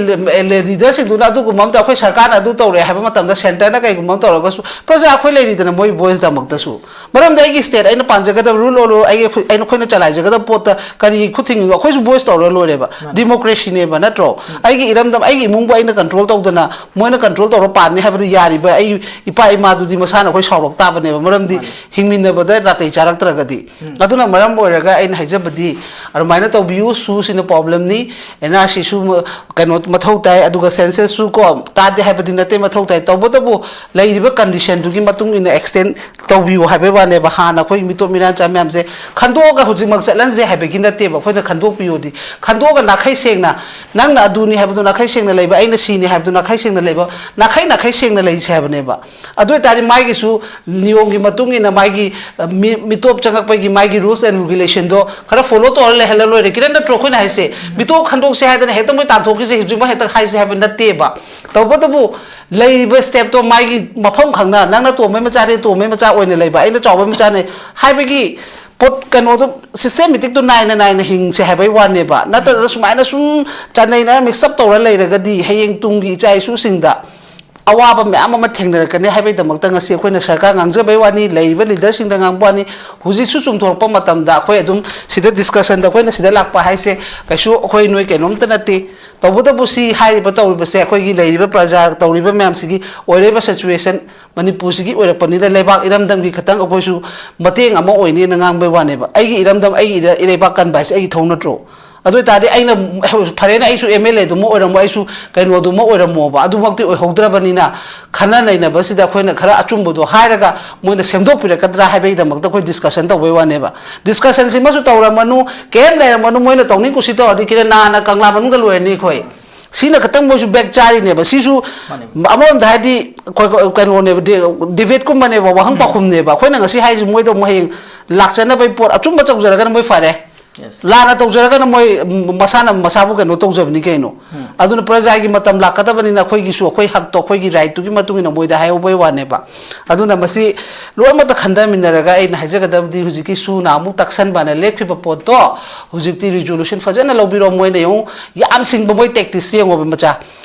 ꯂꯤꯗꯔꯁꯤꯡꯗꯨꯅ ꯑꯗꯨꯒꯨꯝꯕ ꯑꯝꯇ, ꯑꯩꯈꯣꯏ ꯁꯔꯀꯥꯔꯅ ꯑꯗꯨ ꯇꯧꯔꯦ ꯍꯥꯏꯕ ꯃꯇꯝꯗ, ꯁꯦꯟꯇꯔꯅ ꯀꯩꯒꯨꯝꯕ ꯑꯃ ꯇꯧꯔꯒꯁꯨ, ꯄ꯭ꯔꯖꯥ ꯑꯩꯈꯣꯏ ꯂꯩꯔꯤꯗꯅ ꯃꯣꯏ ꯚꯣꯏꯁꯇꯃꯛꯇꯁꯨ꯫ ꯃꯔꯝꯗꯤ ꯑꯩꯒꯤ ꯁ꯭ꯇꯦꯠ, ꯑꯩꯅ ꯄꯥꯟꯖꯒꯗꯕ ꯔꯨꯜ ꯑꯣꯏꯔꯣ, ꯑꯩꯒꯤ, ꯑꯩꯈꯣꯏ, ꯑꯩꯅ, ꯑꯩꯈꯣꯏꯅ ꯆꯂꯥꯏꯖꯒꯗꯕ ꯄꯣꯠꯇ ꯀꯔꯤ ꯈꯨꯠ ꯊꯤꯡꯉꯤꯅꯣ? ꯑꯩꯈꯣꯏꯁꯨ ꯚꯣꯏꯁ ꯇꯧꯔ ꯂꯣꯏꯔꯦꯕ꯫ ꯗꯤꯃꯣꯀ꯭ꯔꯦꯁꯤꯅꯦꯕ, ꯅꯠꯇ꯭ꯔꯣ? ꯑꯩꯒꯤ ꯏꯔꯝꯗꯝ, ꯑꯩꯒꯤ ꯏꯃꯨꯡꯕꯨ ꯑꯩꯅ ꯀꯟꯇ꯭ꯔꯣꯜ ꯇꯧꯗꯅ ꯃꯣꯏꯅ ꯀꯟꯇ꯭ꯔꯣꯜ ꯇꯧꯔ ꯄꯥꯟꯅꯤ ꯍꯥꯏꯕꯗ ꯌꯥꯔꯤꯕ ꯑꯩ ꯏꯄꯥ ꯏꯃꯥꯗꯨꯗꯤ ꯃꯁꯥꯅ ꯑꯩꯈꯣꯏ ꯁꯥꯎꯔꯛ ꯇꯥꯕꯅꯦꯕ꯫ ꯃꯔꯝꯗꯤ ꯍꯤꯡꯃꯤꯟꯅꯕꯗ ꯅꯥꯇꯩ ꯆꯥꯔꯛꯇ꯭ꯔꯒꯗꯤ꯫ ꯑꯗꯨꯅ ꯃꯔꯝ ꯑꯣꯏꯔꯒ ꯑꯩꯅ ꯍꯥꯏꯖꯕꯗꯤ, ꯑꯗꯨꯃꯥꯏꯅ ꯇꯧꯕꯤꯌꯨ, ꯁꯨꯁꯤꯅ ꯄ꯭ꯔꯣꯕ꯭ꯂꯦꯝꯅꯤ, ꯑꯦꯟ ꯑꯥꯔ ꯁꯤꯁꯨ ꯀꯩꯅꯣ ꯃꯊꯧ ꯇꯥꯏ, ꯑꯗꯨꯒ ꯁꯦꯟꯁꯁꯁꯨ ꯀꯣ ꯇꯥꯗꯦ ꯍꯥꯏꯕꯗꯤ ꯅꯠꯇꯦ, ꯃꯊꯧ ꯇꯥꯏ꯫ ꯇꯧꯕꯇꯕꯨ ꯂꯩꯔꯤꯕ ꯀꯟꯗꯤꯁꯟꯗꯨꯒꯤ ꯃꯇꯨꯡ ꯏꯟꯅ ꯑꯦꯛꯁꯇꯦꯟ ꯇꯧꯕꯤꯌꯨ ꯍꯥꯏꯕꯩ ꯋꯥꯅꯦꯕ꯫ ꯍꯥꯟꯅ ꯑꯩꯈꯣꯏ ꯃꯤꯇꯣꯞ ꯃꯤꯔꯥꯟꯆꯥ ꯃꯌꯥꯝꯁꯦ ꯈꯟꯗꯣꯛꯑꯒ ꯍꯧꯖꯤꯛꯃꯛ ꯆꯠꯍꯟꯁꯦ ꯍꯥꯏꯕꯒꯤ ꯅꯠꯇꯦꯕ꯫ ꯑꯩꯈꯣꯏꯅ ꯈꯟꯗꯣꯛꯄꯤꯌꯣꯗꯤ, ꯈꯟꯗꯣꯛꯑꯒ ꯅꯥꯈꯩ ꯁꯦꯡꯅ, ꯅꯪꯅ ꯑꯗꯨꯅꯤ ꯍꯥꯏꯕꯗꯣ ꯅꯥꯈꯩ ꯁꯦꯡꯅ ꯂꯩꯕ, ꯑꯩꯅ ꯁꯤꯅꯤ ꯍꯥꯏꯕꯗꯣ ꯅꯥꯈꯩ ꯁꯦꯡꯅ ꯂꯩꯕ, ꯅꯥꯈꯩ, ꯅꯥꯈꯩ ꯁꯦꯡꯅ ꯂꯩꯁꯦ ꯍꯥꯏꯕꯅꯦꯕ꯫ ꯑꯗꯨ ꯑꯣꯏꯇꯥꯔꯗꯤ ꯃꯥꯒꯤꯁꯨ ꯅꯤꯌꯣꯝꯒꯤ ꯃꯇꯨꯡ ꯏꯟꯅ ꯃꯥꯒꯤ, ꯑ, ꯃꯤ-, ꯃꯤꯇꯣꯞ ꯆꯪꯉꯛꯄꯒꯤ ꯃꯥꯒꯤ ꯔꯨꯜꯁ ꯑꯦꯟ ꯔꯤꯒꯨꯂꯦꯁꯟꯗꯣ ꯈꯔ ꯐꯣꯂꯣ ꯇꯧꯔ ꯂꯩꯍꯜꯂ ꯂꯣꯏꯔꯦ꯫ ꯀꯤꯔꯟ, ꯅꯠꯇ꯭ꯔꯣ ꯑꯩꯈꯣꯏꯅ ꯍꯥꯏꯁꯦ? ꯃꯤꯇꯣꯞ ꯈꯟꯗꯣꯛꯁꯦ ꯍꯥꯏꯗꯅ ꯍꯦꯛꯇ ꯃꯣꯏ ꯇꯥꯟꯊꯣꯛꯈꯤꯁꯦ, ꯍꯧꯖꯤꯛꯃꯛ ꯍꯦꯛꯇ ꯍꯥꯏꯁꯦ ꯍꯥꯏꯕ ꯅꯠꯇꯦꯕ꯫ ꯇꯧꯕꯇꯕꯨ ꯂꯩꯔꯤꯕ ꯁ꯭ꯇꯦꯞꯇꯣ ꯃꯥꯒꯤ ꯃꯐꯝ ꯈꯪꯅ, ꯅꯪꯅ ꯇꯣꯝꯕꯩ ꯃꯆꯥꯅꯦ, ꯇꯣꯝꯕꯩ ꯃꯆꯥ ꯑꯣꯏꯅ ꯂꯩꯕ, ꯑꯩꯅ ꯆꯥꯎꯕꯩ ꯃꯆꯥꯅꯦ ꯍꯥꯏꯕꯒꯤ ꯄꯣꯠ ꯀꯩꯅꯣꯗꯣ, ꯁꯤꯁꯇꯦꯃꯦꯇꯤꯛꯇꯣ ꯅꯥꯏꯅ ꯅꯥꯏꯅ ꯍꯤꯡꯁꯦ ꯍꯥꯏꯕꯩ ꯋꯥꯅꯦꯕ꯫ ꯅꯠꯇ꯭ꯔꯒ ꯁꯨꯃꯥꯏꯅ ꯁꯨꯝ ꯆꯥꯟꯅꯩꯅ ꯃꯤꯛꯁ ꯑꯞ ꯇꯧꯔ ꯂꯩꯔꯒꯗꯤ ꯍꯌꯦꯡ ꯇꯨꯡꯒꯤ ꯏꯆꯥ ꯏꯁꯨꯁꯤꯡꯗ ꯑꯋꯥꯕ ꯃꯌꯥꯝ ꯑꯃ ꯊꯦꯡꯅꯔꯛꯀꯅꯤ ꯍꯥꯏꯕꯒꯤꯗꯃꯛꯇ ꯉꯁꯤ ꯑꯩꯈꯣꯏꯅ ꯁꯔꯀꯥꯔ ꯉꯥꯡꯖꯕꯩ ꯋꯥꯅꯤ, ꯂꯩꯔꯤꯕ ꯂꯤꯗꯔꯁꯤꯡꯗ ꯉꯥꯡꯕ ꯋꯥꯅꯤ꯫ ꯍꯧꯖꯤꯛꯁꯨ ꯆꯨꯝꯊꯣꯔꯛꯄ ꯃꯇꯝꯗ ꯑꯩꯈꯣꯏ ꯑꯗꯨꯝ ꯁꯤꯗ ꯗꯤꯁꯀꯁꯟꯗ ꯑꯩꯈꯣꯏꯅ ꯁꯤꯗ ꯂꯥꯛꯄ ꯍꯥꯏꯁꯦ ꯀꯩꯁꯨ ꯑꯩꯈꯣꯏ ꯅꯣꯏ ꯀꯩꯅꯣꯝꯇ ꯅꯠꯇꯦ꯫ ꯇꯧꯕꯇꯕꯨ ꯁꯤ ꯍꯥꯏꯔꯤꯕ ꯇꯧꯔꯤꯕꯁꯦ ꯑꯩꯈꯣꯏꯒꯤ ꯂꯩꯔꯤꯕ ꯄ꯭ꯔꯖꯥ ꯇꯧꯔꯤꯕ ꯃꯌꯥꯝꯁꯤꯒꯤ ꯑꯣꯏꯔꯤꯕ ꯁꯤꯆꯨꯋꯦꯁꯟ ꯃꯅꯤꯄꯨꯔꯁꯤꯒꯤ ꯑꯣꯏꯔꯛꯄꯅꯤꯅ ꯂꯩꯕꯥꯛ ꯏꯔꯝꯗꯝꯒꯤ ꯈꯤꯇꯪ ꯑꯩꯈꯣꯏꯁꯨ ꯃꯇꯦꯡ ꯑꯃ ꯑꯣꯏꯅꯦꯅ ꯉꯥꯡꯕꯩ ꯋꯥꯅꯦꯕ꯫ ꯑꯩꯒꯤ ꯏꯔꯝꯗꯝ, ꯑꯩꯒꯤ ꯏꯔꯩ-, ꯏꯔꯩꯕꯥꯛ ꯀꯟꯕ ꯍꯥꯏꯁꯦ ꯑꯩꯒꯤ ꯊꯧ ꯅꯠꯇ꯭ꯔꯣ? ꯑꯗꯨ ꯑꯣꯏꯇꯥꯔꯗꯤ ꯑꯩꯅ, ꯐꯔꯦꯅꯦ, ꯑꯩꯁꯨ ꯑꯦꯝ ꯑꯦꯜ ꯑꯦꯗꯨꯃ ꯑꯣꯏꯔꯝꯃꯣ, ꯑꯩꯁꯨ ꯀꯩꯅꯣꯗꯨꯃ ꯑꯣꯏꯔꯝꯃꯣꯕ, ꯑꯗꯨꯃꯛꯇꯤ ꯑꯣꯏꯍꯧꯗ꯭ꯔꯕꯅꯤꯅ ꯈꯟꯅ ꯅꯩꯅꯕꯁꯤꯗ ꯑꯩꯈꯣꯏꯅ ꯈꯔ ꯑꯆꯨꯝꯕꯗꯣ ꯍꯥꯏꯔꯒ ꯃꯣꯏꯅ ꯁꯦꯝꯗꯣꯛꯄꯤꯔꯛꯀꯗ꯭ꯔꯥ ꯍꯥꯏꯕꯒꯤꯗꯃꯛꯇ ꯑꯩꯈꯣꯏ ꯗꯤꯁꯀꯁꯟ ꯇꯧꯕꯩ ꯋꯥꯅꯦꯕ꯫ ꯗꯤꯁꯀꯁꯟꯁꯤꯃꯁꯨ ꯇꯧꯔꯝꯃꯅꯨ, ꯀꯩꯝ ꯂꯩꯔꯝꯃꯅꯨ, ꯃꯣꯏꯅ ꯇꯧꯅꯤ ꯀꯨꯁꯤ ꯇꯧꯔꯗꯤ ꯀꯤꯔꯦ ꯅꯥꯅ ꯀꯪꯂꯥ ꯃꯅꯨꯡꯗ ꯂꯣꯏꯔꯅꯤ ꯑꯩꯈꯣꯏ꯫ ꯁꯤꯅ ꯈꯇꯪ ꯃꯣꯏꯁꯨ ꯕꯦꯛ ꯆꯥꯔꯤꯅꯦꯕ꯫ ꯁꯤꯁꯨ ꯃꯥꯅꯦ꯫ ꯑꯃꯔꯣꯝꯗ ꯍꯥꯏꯗꯤ ꯑꯩꯈꯣꯏ ꯀꯩꯅꯣꯅꯦꯕ, ꯗꯤ-, ꯗꯤꯕꯦꯠꯀꯨꯝꯕꯅꯦꯕ, ꯋꯥꯍꯪ ꯎꯝ꯫ ꯄꯥꯎꯈꯨꯝꯅꯦꯕ꯫ ꯑꯩꯈꯣꯏꯅ ꯉꯁꯤ ꯍꯥꯏꯔꯤꯁꯤ ꯃꯣꯏꯗ ꯑꯃꯨꯛ ꯍꯌꯦꯡ ꯂꯥꯛꯆꯅꯕꯒꯤ ꯄꯣꯠ ꯑꯆꯨꯝꯕ ꯇꯧꯖꯔꯒꯅ ꯃꯣꯏ ꯐꯔꯦ꯫ Yes꯫ ꯂꯥꯟꯅ ꯇꯧꯖꯔꯒꯅ ꯃꯣꯏ ꯃꯁꯥꯅ ꯃꯁꯥꯕꯨ ꯀꯩꯅꯣ ꯇꯧꯖꯕꯅꯤ ꯀꯩꯅꯣ꯫ ꯎꯝ꯫ ꯑꯗꯨꯅ ꯄ꯭ꯔꯖꯥꯒꯤ ꯃꯇꯝ ꯂꯥꯛꯀꯗꯕꯅꯤꯅ ꯑꯩꯈꯣꯏꯒꯤꯁꯨ ꯑꯩꯈꯣꯏ ꯍꯛꯇꯣ, ꯑꯩꯈꯣꯏꯒꯤ ꯔꯥꯏꯠꯇꯨꯒꯤ ꯃꯇꯨꯡ ꯏꯟꯅ ꯃꯣꯏꯗ ꯍꯥꯏꯍꯧꯕꯩ ꯋꯥꯅꯦꯕ꯫ ꯑꯗꯨꯅ ꯃꯁꯤ ꯂꯣꯏꯅꯃꯛꯇ ꯈꯟꯊꯃꯤꯟꯅꯔꯒ ꯑꯩꯅ ꯍꯥꯏꯖꯒꯗꯕꯗꯤ ꯍꯧꯖꯤꯛꯀꯤ ꯁꯨꯅ ꯑꯃꯨꯛ ꯇꯛꯁꯟꯕꯅ ꯂꯦꯞꯈꯤꯕ ꯄꯣꯠꯇꯣ ꯍꯧꯖꯤꯛꯇꯤ ꯔꯤꯖꯣꯂꯨꯁꯟ ꯐꯖꯅ ꯂꯧꯕꯤꯔꯣ꯫ ꯃꯣꯏꯅ ꯌꯦꯡꯉꯨ ꯌꯥꯝ ꯁꯤꯡꯕ ꯃꯣꯏ ꯇꯦꯛꯇꯤꯁ ꯌꯦꯡꯉꯣꯕ ꯃꯆꯥ꯫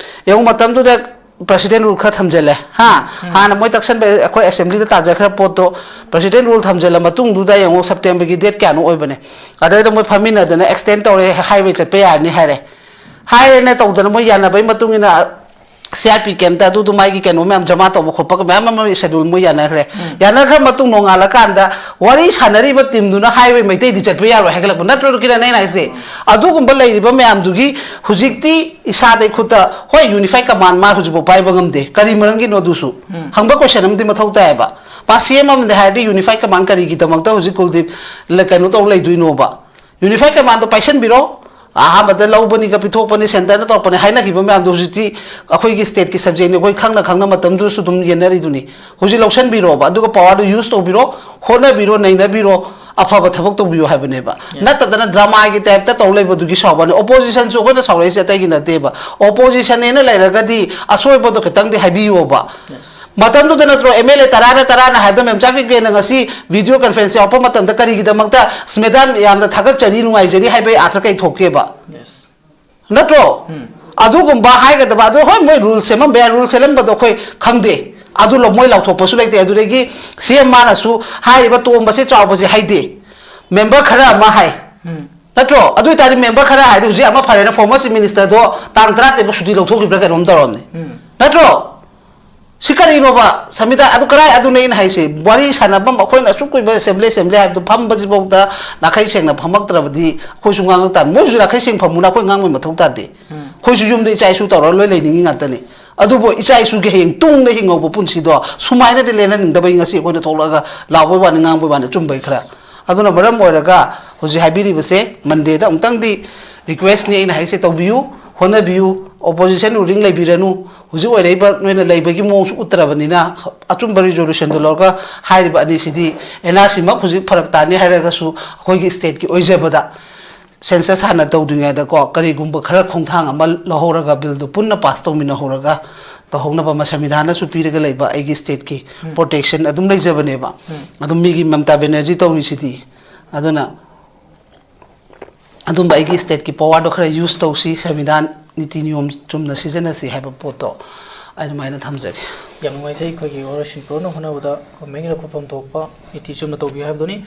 ꯌꯦꯡꯉꯨ ꯃꯇꯝꯗꯨꯗ ꯄ꯭ꯔꯁꯤꯗꯦꯟ ꯔꯨꯜ ꯈꯔ ꯊꯝꯖꯜꯂꯦ ꯍꯥ꯫ ꯎꯝ꯫ ꯍꯥꯟꯅ ꯃꯣꯏ ꯇꯛꯁꯟꯕ ꯑꯩꯈꯣꯏ ꯑꯦꯁꯦꯝꯕ꯭ꯂꯤꯗ ꯇꯥꯖꯈ꯭ꯔ ꯄꯣꯠꯇꯣ ꯄ꯭ꯔꯁꯤꯗꯦꯟ ꯔꯨꯜ ꯊꯝꯖꯜꯂ ꯃꯇꯨꯡꯗꯨꯗ ꯌꯦꯡꯉꯨ ꯁꯦꯞꯇꯦꯝꯕꯔꯒꯤ ꯗꯦꯠ ꯀꯌꯥꯅꯣ ꯑꯣꯏꯕꯅꯦ꯫ ꯑꯗꯩꯗ ꯃꯣꯏ ꯐꯝꯃꯤꯟꯅꯗꯅ ꯑꯦꯛꯁꯇꯦꯟ ꯇꯧꯔꯦ, ꯍꯥꯏꯋꯦ ꯆꯠꯄ ꯌꯥꯔꯅꯤ ꯍꯥꯏꯔꯦ꯫ ꯍꯥꯏꯔꯦꯅ ꯇꯧꯗꯅ ꯃꯣꯏ ꯌꯥꯅꯕꯒꯤ ꯃꯇꯨꯡ ꯏꯟꯅ ꯁꯤ ꯑꯥꯔ ꯄꯤ ꯀꯦꯝꯇ ꯑꯗꯨꯗꯨ ꯃꯥꯒꯤ ꯀꯩꯅꯣ ꯃꯌꯥꯝ ꯖꯃꯥ ꯇꯧꯕ ꯈꯣꯠꯄꯒ ꯃꯌꯥꯝ ꯑꯃ ꯁꯦꯗꯨꯜ ꯃꯣꯏ ꯌꯥꯅꯈ꯭ꯔꯦ꯫ ꯎꯝ꯫ ꯌꯥꯅꯈ꯭ꯔ ꯃꯇꯨꯡ ꯅꯣꯡꯉꯥꯜꯂꯀꯥꯟꯗ ꯋꯥꯔꯤ ꯁꯥꯟꯅꯔꯤꯕ ꯇꯤꯝꯗꯨꯅ ꯍꯥꯏꯋꯦ ꯃꯩꯇꯩꯗꯤ ꯆꯠꯄ ꯌꯥꯔꯣꯏ ꯍꯥꯏꯒꯠꯂꯛꯄ ꯅꯠꯇ꯭ꯔꯣ ꯀꯤꯔꯟ ꯑꯩꯅ ꯍꯥꯏꯁꯦ? ꯑꯗꯨꯒꯨꯝꯕ ꯂꯩꯔꯤꯕ ꯃꯌꯥꯝꯗꯨꯒꯤ ꯍꯧꯖꯤꯛꯇꯤ ꯏꯁꯥꯗꯩ ꯈꯨꯠꯇ, ꯍꯣꯏ, ꯌꯨꯅꯤꯐꯥꯏ ꯀꯃꯥꯟ ꯃꯥ ꯍꯧꯖꯤꯛꯐꯥꯎ ꯄꯥꯏꯕ ꯉꯝꯗꯦ꯫ ꯀꯔꯤ ꯃꯔꯝꯒꯤꯅꯣ ꯑꯗꯨꯁꯨ ꯎꯝ꯫ ꯍꯪꯕ ꯀꯣꯏꯁꯟ ꯑꯃꯗꯤ ꯃꯊꯧ ꯇꯥꯏꯌꯦꯕ꯫ ꯃꯥ ꯁꯤ ꯑꯦꯝ ꯑꯃꯗꯤ ꯍꯥꯏꯔꯗꯤ ꯌꯨꯅꯤꯐꯥꯏ ꯀꯃꯥꯟ ꯀꯔꯤꯒꯤꯗꯃꯛꯇ ꯍꯧꯖꯤꯛ ꯀꯨꯜꯗꯤꯞ ꯂ-, ꯀꯩꯅꯣ ꯇꯧ ꯂꯩꯗꯣꯏꯅꯣꯕ? ꯌꯨꯅꯤꯐꯥꯏ ꯀꯃꯥꯟꯗꯣ ꯄꯥꯏꯁꯟꯕꯤꯔꯣ, ꯑꯍꯥꯟꯕꯗ ꯂꯧꯕꯅꯤꯒ ꯄꯤꯊꯣꯛꯄꯅꯤ, ꯁꯦꯟꯇꯔꯅ ꯇꯧꯔꯛꯄꯅꯤ ꯍꯥꯏꯅꯈꯤꯕ ꯃꯌꯥꯝꯗꯣ ꯍꯧꯖꯤꯛꯇꯤ ꯑꯩꯈꯣꯏꯒꯤ ꯁ꯭ꯇꯦꯠꯀꯤ ꯁꯕꯖꯦꯛꯅꯤ, ꯑꯩꯈꯣꯏ ꯈꯪꯅ ꯈꯪꯅ ꯃꯇꯝꯗꯨꯁꯨ ꯑꯗꯨꯝ ꯌꯦꯟꯅꯔꯤꯗꯨꯅꯤ꯫ ꯍꯧꯖꯤꯛ ꯂꯧꯁꯟꯕꯤꯔꯣꯕ, ꯑꯗꯨꯒ ꯄꯋꯥꯔꯗꯨ ꯌꯨꯁ ꯇꯧꯕꯤꯔꯣ, ꯍꯣꯠꯅꯕꯤꯔꯣ, ꯅꯩꯅꯕꯤꯔꯣ꯫ ꯑꯐꯕ ꯊꯕꯛ ꯇꯧꯕꯤꯌꯨ ꯍꯥꯏꯕꯅꯦꯕ꯫ Yes. ꯅꯠꯇꯗꯅ drama ꯒꯤ type ꯇ ꯇꯧ ꯂꯩꯕꯗꯨꯒꯤ ꯁꯥꯎꯕꯅꯤ꯫ Opposition ꯁꯨ ꯑꯩꯈꯣꯏꯅ ꯁꯥꯎꯔꯛꯏꯁꯦ ꯑꯇꯩꯒꯤ ꯅꯠꯇꯦꯕ꯫ Opposition ꯅꯦꯅ ꯂꯩꯔꯒꯗꯤ ꯑꯁꯣꯏꯕꯗꯣ ꯈꯤꯇꯪꯗꯤ ꯍꯥꯏꯕꯤꯌꯣꯕ꯫ Yes. ꯃꯇꯝꯗꯨꯗ ꯅꯠꯇ꯭ꯔꯣ M L A ꯇꯔꯥꯅ ꯇꯔꯥꯅ ꯍꯥꯏꯕꯗ ꯃꯦꯝꯆꯥ ꯀꯤꯔꯦꯟꯅ ꯉꯁꯤ video conference ꯌꯥꯎꯔꯛꯄ ꯃꯇꯝꯗ ꯀꯔꯤꯒꯤꯗꯃꯛꯇ "ꯃꯦꯗꯥꯝ, ꯌꯥꯝꯅ ꯊꯥꯒꯠꯆꯔꯤ, ꯅꯨꯡꯉꯥꯏꯖꯔꯤ" ꯍꯥꯏꯕꯒꯤ ꯑꯥꯔꯊ ꯀꯩ ꯊꯣꯛꯀꯦꯕ? Yes. ꯅꯠꯇ꯭ꯔꯣ? ꯎꯝ꯫ ꯑꯗꯨꯒꯨꯝꯕ ꯍꯥꯏꯒꯗꯕ, ꯑꯗꯣ ꯍꯣꯏ, ꯃꯣꯏ rule ꯁꯦꯝꯃꯝꯕ ꯌꯥꯏ, rule ꯁꯦꯝꯂꯝꯕꯗꯣ ꯑꯩꯈꯣꯏ ꯈꯪꯗꯦ꯫ ꯑꯗꯨ ꯂꯣ-, ꯃꯣꯏ ꯂꯥꯎꯊꯣꯛꯄꯁꯨ ꯂꯩꯇꯦ꯫ ꯑꯗꯨꯗꯒꯤ C M ꯃꯥꯅꯁꯨ ꯍꯥꯏꯔꯤꯕ ꯇꯣꯝꯕꯁꯦ ꯆꯥꯎꯕꯁꯦ ꯍꯥꯏꯗꯦ꯫ Member ꯈꯔ ꯑꯃ ꯍꯥꯏ꯫ ꯎꯝ꯫ ꯅꯠꯇ꯭ꯔꯣ? ꯑꯗꯨ ꯑꯣꯏꯇꯥꯔꯗꯤ member ꯈꯔ ꯍꯥꯏꯗꯤ ꯍꯧꯖꯤꯛ ꯑꯃ ꯐꯔꯦꯅ former chief minister ꯗꯣ ꯇꯥꯡ ꯇꯔꯥꯇꯔꯦꯠ ꯐꯥꯎ ꯁꯨꯇꯤ ꯂꯧꯊꯣꯛꯈꯤꯕ꯭ꯔꯥ ꯀꯩꯅꯣꯝ ꯇꯧꯔꯝꯅꯤ꯫ ꯎꯝ꯫ ꯅꯠꯇ꯭ꯔꯣ? ꯁꯤ ꯀꯔꯤꯅꯣꯕ? ꯁꯪꯕꯤꯙꯥꯟ ꯑꯗꯨ ꯀꯔꯥꯏ? ꯑꯗꯨꯅꯦ ꯑꯩꯅ ꯍꯥꯏꯁꯦ꯫ ꯋꯥꯔꯤ ꯁꯥꯟꯅꯐꯝ ꯑꯩꯈꯣꯏꯅ ꯑꯁꯨꯛ ꯀꯨꯏꯕ assembly, assembly ꯍꯥꯏꯕꯗꯨ ꯐꯝꯕꯁꯤꯐꯥꯎꯗ ꯅꯥꯈꯩ ꯁꯦꯡꯅ ꯐꯝꯃꯛꯇ꯭ꯔꯕꯗꯤ ꯑꯩꯈꯣꯏꯁꯨ ꯉꯥꯡꯉꯛ ꯇꯥꯕꯅꯤ꯫ ꯃꯣꯏꯁꯨ ꯅꯥꯈꯩ ꯁꯦꯡ ꯐꯝꯃꯨꯅ ꯑꯩꯈꯣꯏ ꯉꯥꯡꯕꯩ ꯃꯊꯧ ꯇꯥꯗꯦ꯫ ꯎꯝ꯫ ꯑꯩꯈꯣꯏꯁꯨ ꯌꯨꯝꯗ ꯏꯆꯥ ꯏꯁꯨ ꯇꯧꯔꯒ ꯂꯣꯏ ꯂꯩꯅꯤꯡꯉꯤ ꯉꯥꯛꯇꯅꯤ꯫ ꯑꯗꯨꯕꯨ ꯏꯆꯥ ꯏꯁꯨꯒꯤ ꯍꯌꯦꯡ ꯇꯨꯡꯗ ꯍꯤꯡꯍꯧꯕ ꯄꯨꯟꯁꯤꯗꯣ ꯁꯨꯃꯥꯏꯅꯗꯤ ꯂꯦꯜꯍꯟꯅꯤꯡꯗꯕꯒꯤ ꯉꯁꯤ ꯑꯩꯈꯣꯏꯅ ꯊꯣꯛꯂꯛꯑꯒ ꯂꯥꯎꯕꯩ ꯋꯥꯅꯤ, ꯉꯥꯡꯕꯩ ꯋꯥꯅꯤ, ꯑꯆꯨꯝꯕꯩ ꯈꯔ꯫ ꯑꯗꯨꯅ ꯃꯔꯝ ꯑꯣꯏꯔꯒ ꯍꯧꯖꯤꯛ ꯍꯥꯏꯕꯤꯔꯤꯕꯁꯦ Monday ꯗ ꯑꯃꯨꯛꯇꯪꯗꯤ request ꯅꯤ ꯑꯩꯅ ꯍꯥꯏꯁꯦ, ꯇꯧꯕꯤꯌꯨ, ꯍꯣꯠꯅꯕꯤꯌꯨ, opposition ruling ꯂꯩꯕꯤꯔꯅꯨ꯫ ꯍꯧꯖꯤꯛ ꯑꯣꯏꯔꯛꯏꯕ ꯅꯣꯏꯅ ꯂꯩꯕꯒꯤ ꯃꯑꯣꯡꯁꯨ ꯎꯠꯇ꯭ꯔꯕꯅꯤꯅ, ꯑꯆꯨꯝꯕ resolution ꯗꯣ ꯂꯧꯔꯒ ꯍꯥꯏꯔꯤꯕ ꯑꯅꯤꯁꯤꯗꯤ N R C ꯃꯛ ꯍꯧꯖꯤꯛ ꯐꯔꯛ ꯇꯥꯅꯤ ꯍꯥꯏꯔꯒꯁꯨ ꯑꯩꯈꯣꯏꯒꯤ state ꯀꯤ ꯑꯣꯏꯖꯕꯗ census ꯍꯥꯟꯅ ꯇꯧꯗ꯭ꯔꯤꯉꯩꯗꯀꯣ ꯀꯔꯤꯒꯨꯝꯕ ꯈꯔ ꯈꯣꯡꯊꯥꯡ ꯑꯃ ꯂꯧꯍꯧꯔꯒ bill ꯗꯨ ꯄꯨꯟꯅ pass ꯇꯧꯃꯤꯟꯅꯍꯧꯔꯒ ꯇꯧꯍꯧꯅꯕ ꯑꯃ ꯁꯪꯕꯤꯙꯥꯟꯅꯁꯨ ꯄꯤꯔꯒ ꯂꯩꯕ ꯑꯩꯒꯤ state ꯀꯤ ꯎꯝ꯫ Protection ꯑꯗꯨꯝ ꯂꯩꯖꯕꯅꯦꯕ꯫ ꯎꯝ꯫ ꯑꯗꯨꯝ ꯃꯤꯒꯤ ꯃꯃꯇꯥ ꯕꯦꯅꯔꯖꯤ ꯇꯧꯔꯤꯁꯤꯗꯤ꯫ ꯑꯗꯨꯅ ꯑꯗꯨꯝꯕ ꯑꯩꯒꯤ state ꯀꯤ power ꯗꯣ ꯈꯔ use ꯇꯧꯁꯤ, ꯁꯪꯕꯤꯙꯥꯟ ꯅꯤꯇꯤ ꯅꯤꯌꯣꯝ ꯆꯨꯝꯅ ꯁꯤꯖꯤꯟꯅꯁꯤ ꯍꯥꯏꯕ ꯄꯣꯠꯇꯣ ꯑꯩ ꯑꯗꯨꯃꯥꯏꯅ ꯊꯝꯖꯒꯦ꯫ ꯌꯥꯝ ꯅꯨꯡꯉꯥꯏꯖꯩ꯫ ꯑꯩꯈꯣꯏꯒꯤ ꯍꯣꯔꯣꯏ ꯁꯤꯟꯄ꯭ꯔꯣꯅ ꯍꯣꯠꯅꯕꯗ government ꯀꯤ ꯂꯧꯈꯠꯐꯝ ꯊꯣꯛꯄ ꯅꯤꯇꯤ ꯆꯨꯝꯅ ꯇꯧꯕꯤꯌꯨ ꯍꯥꯏꯕꯗꯨꯅꯤ꯫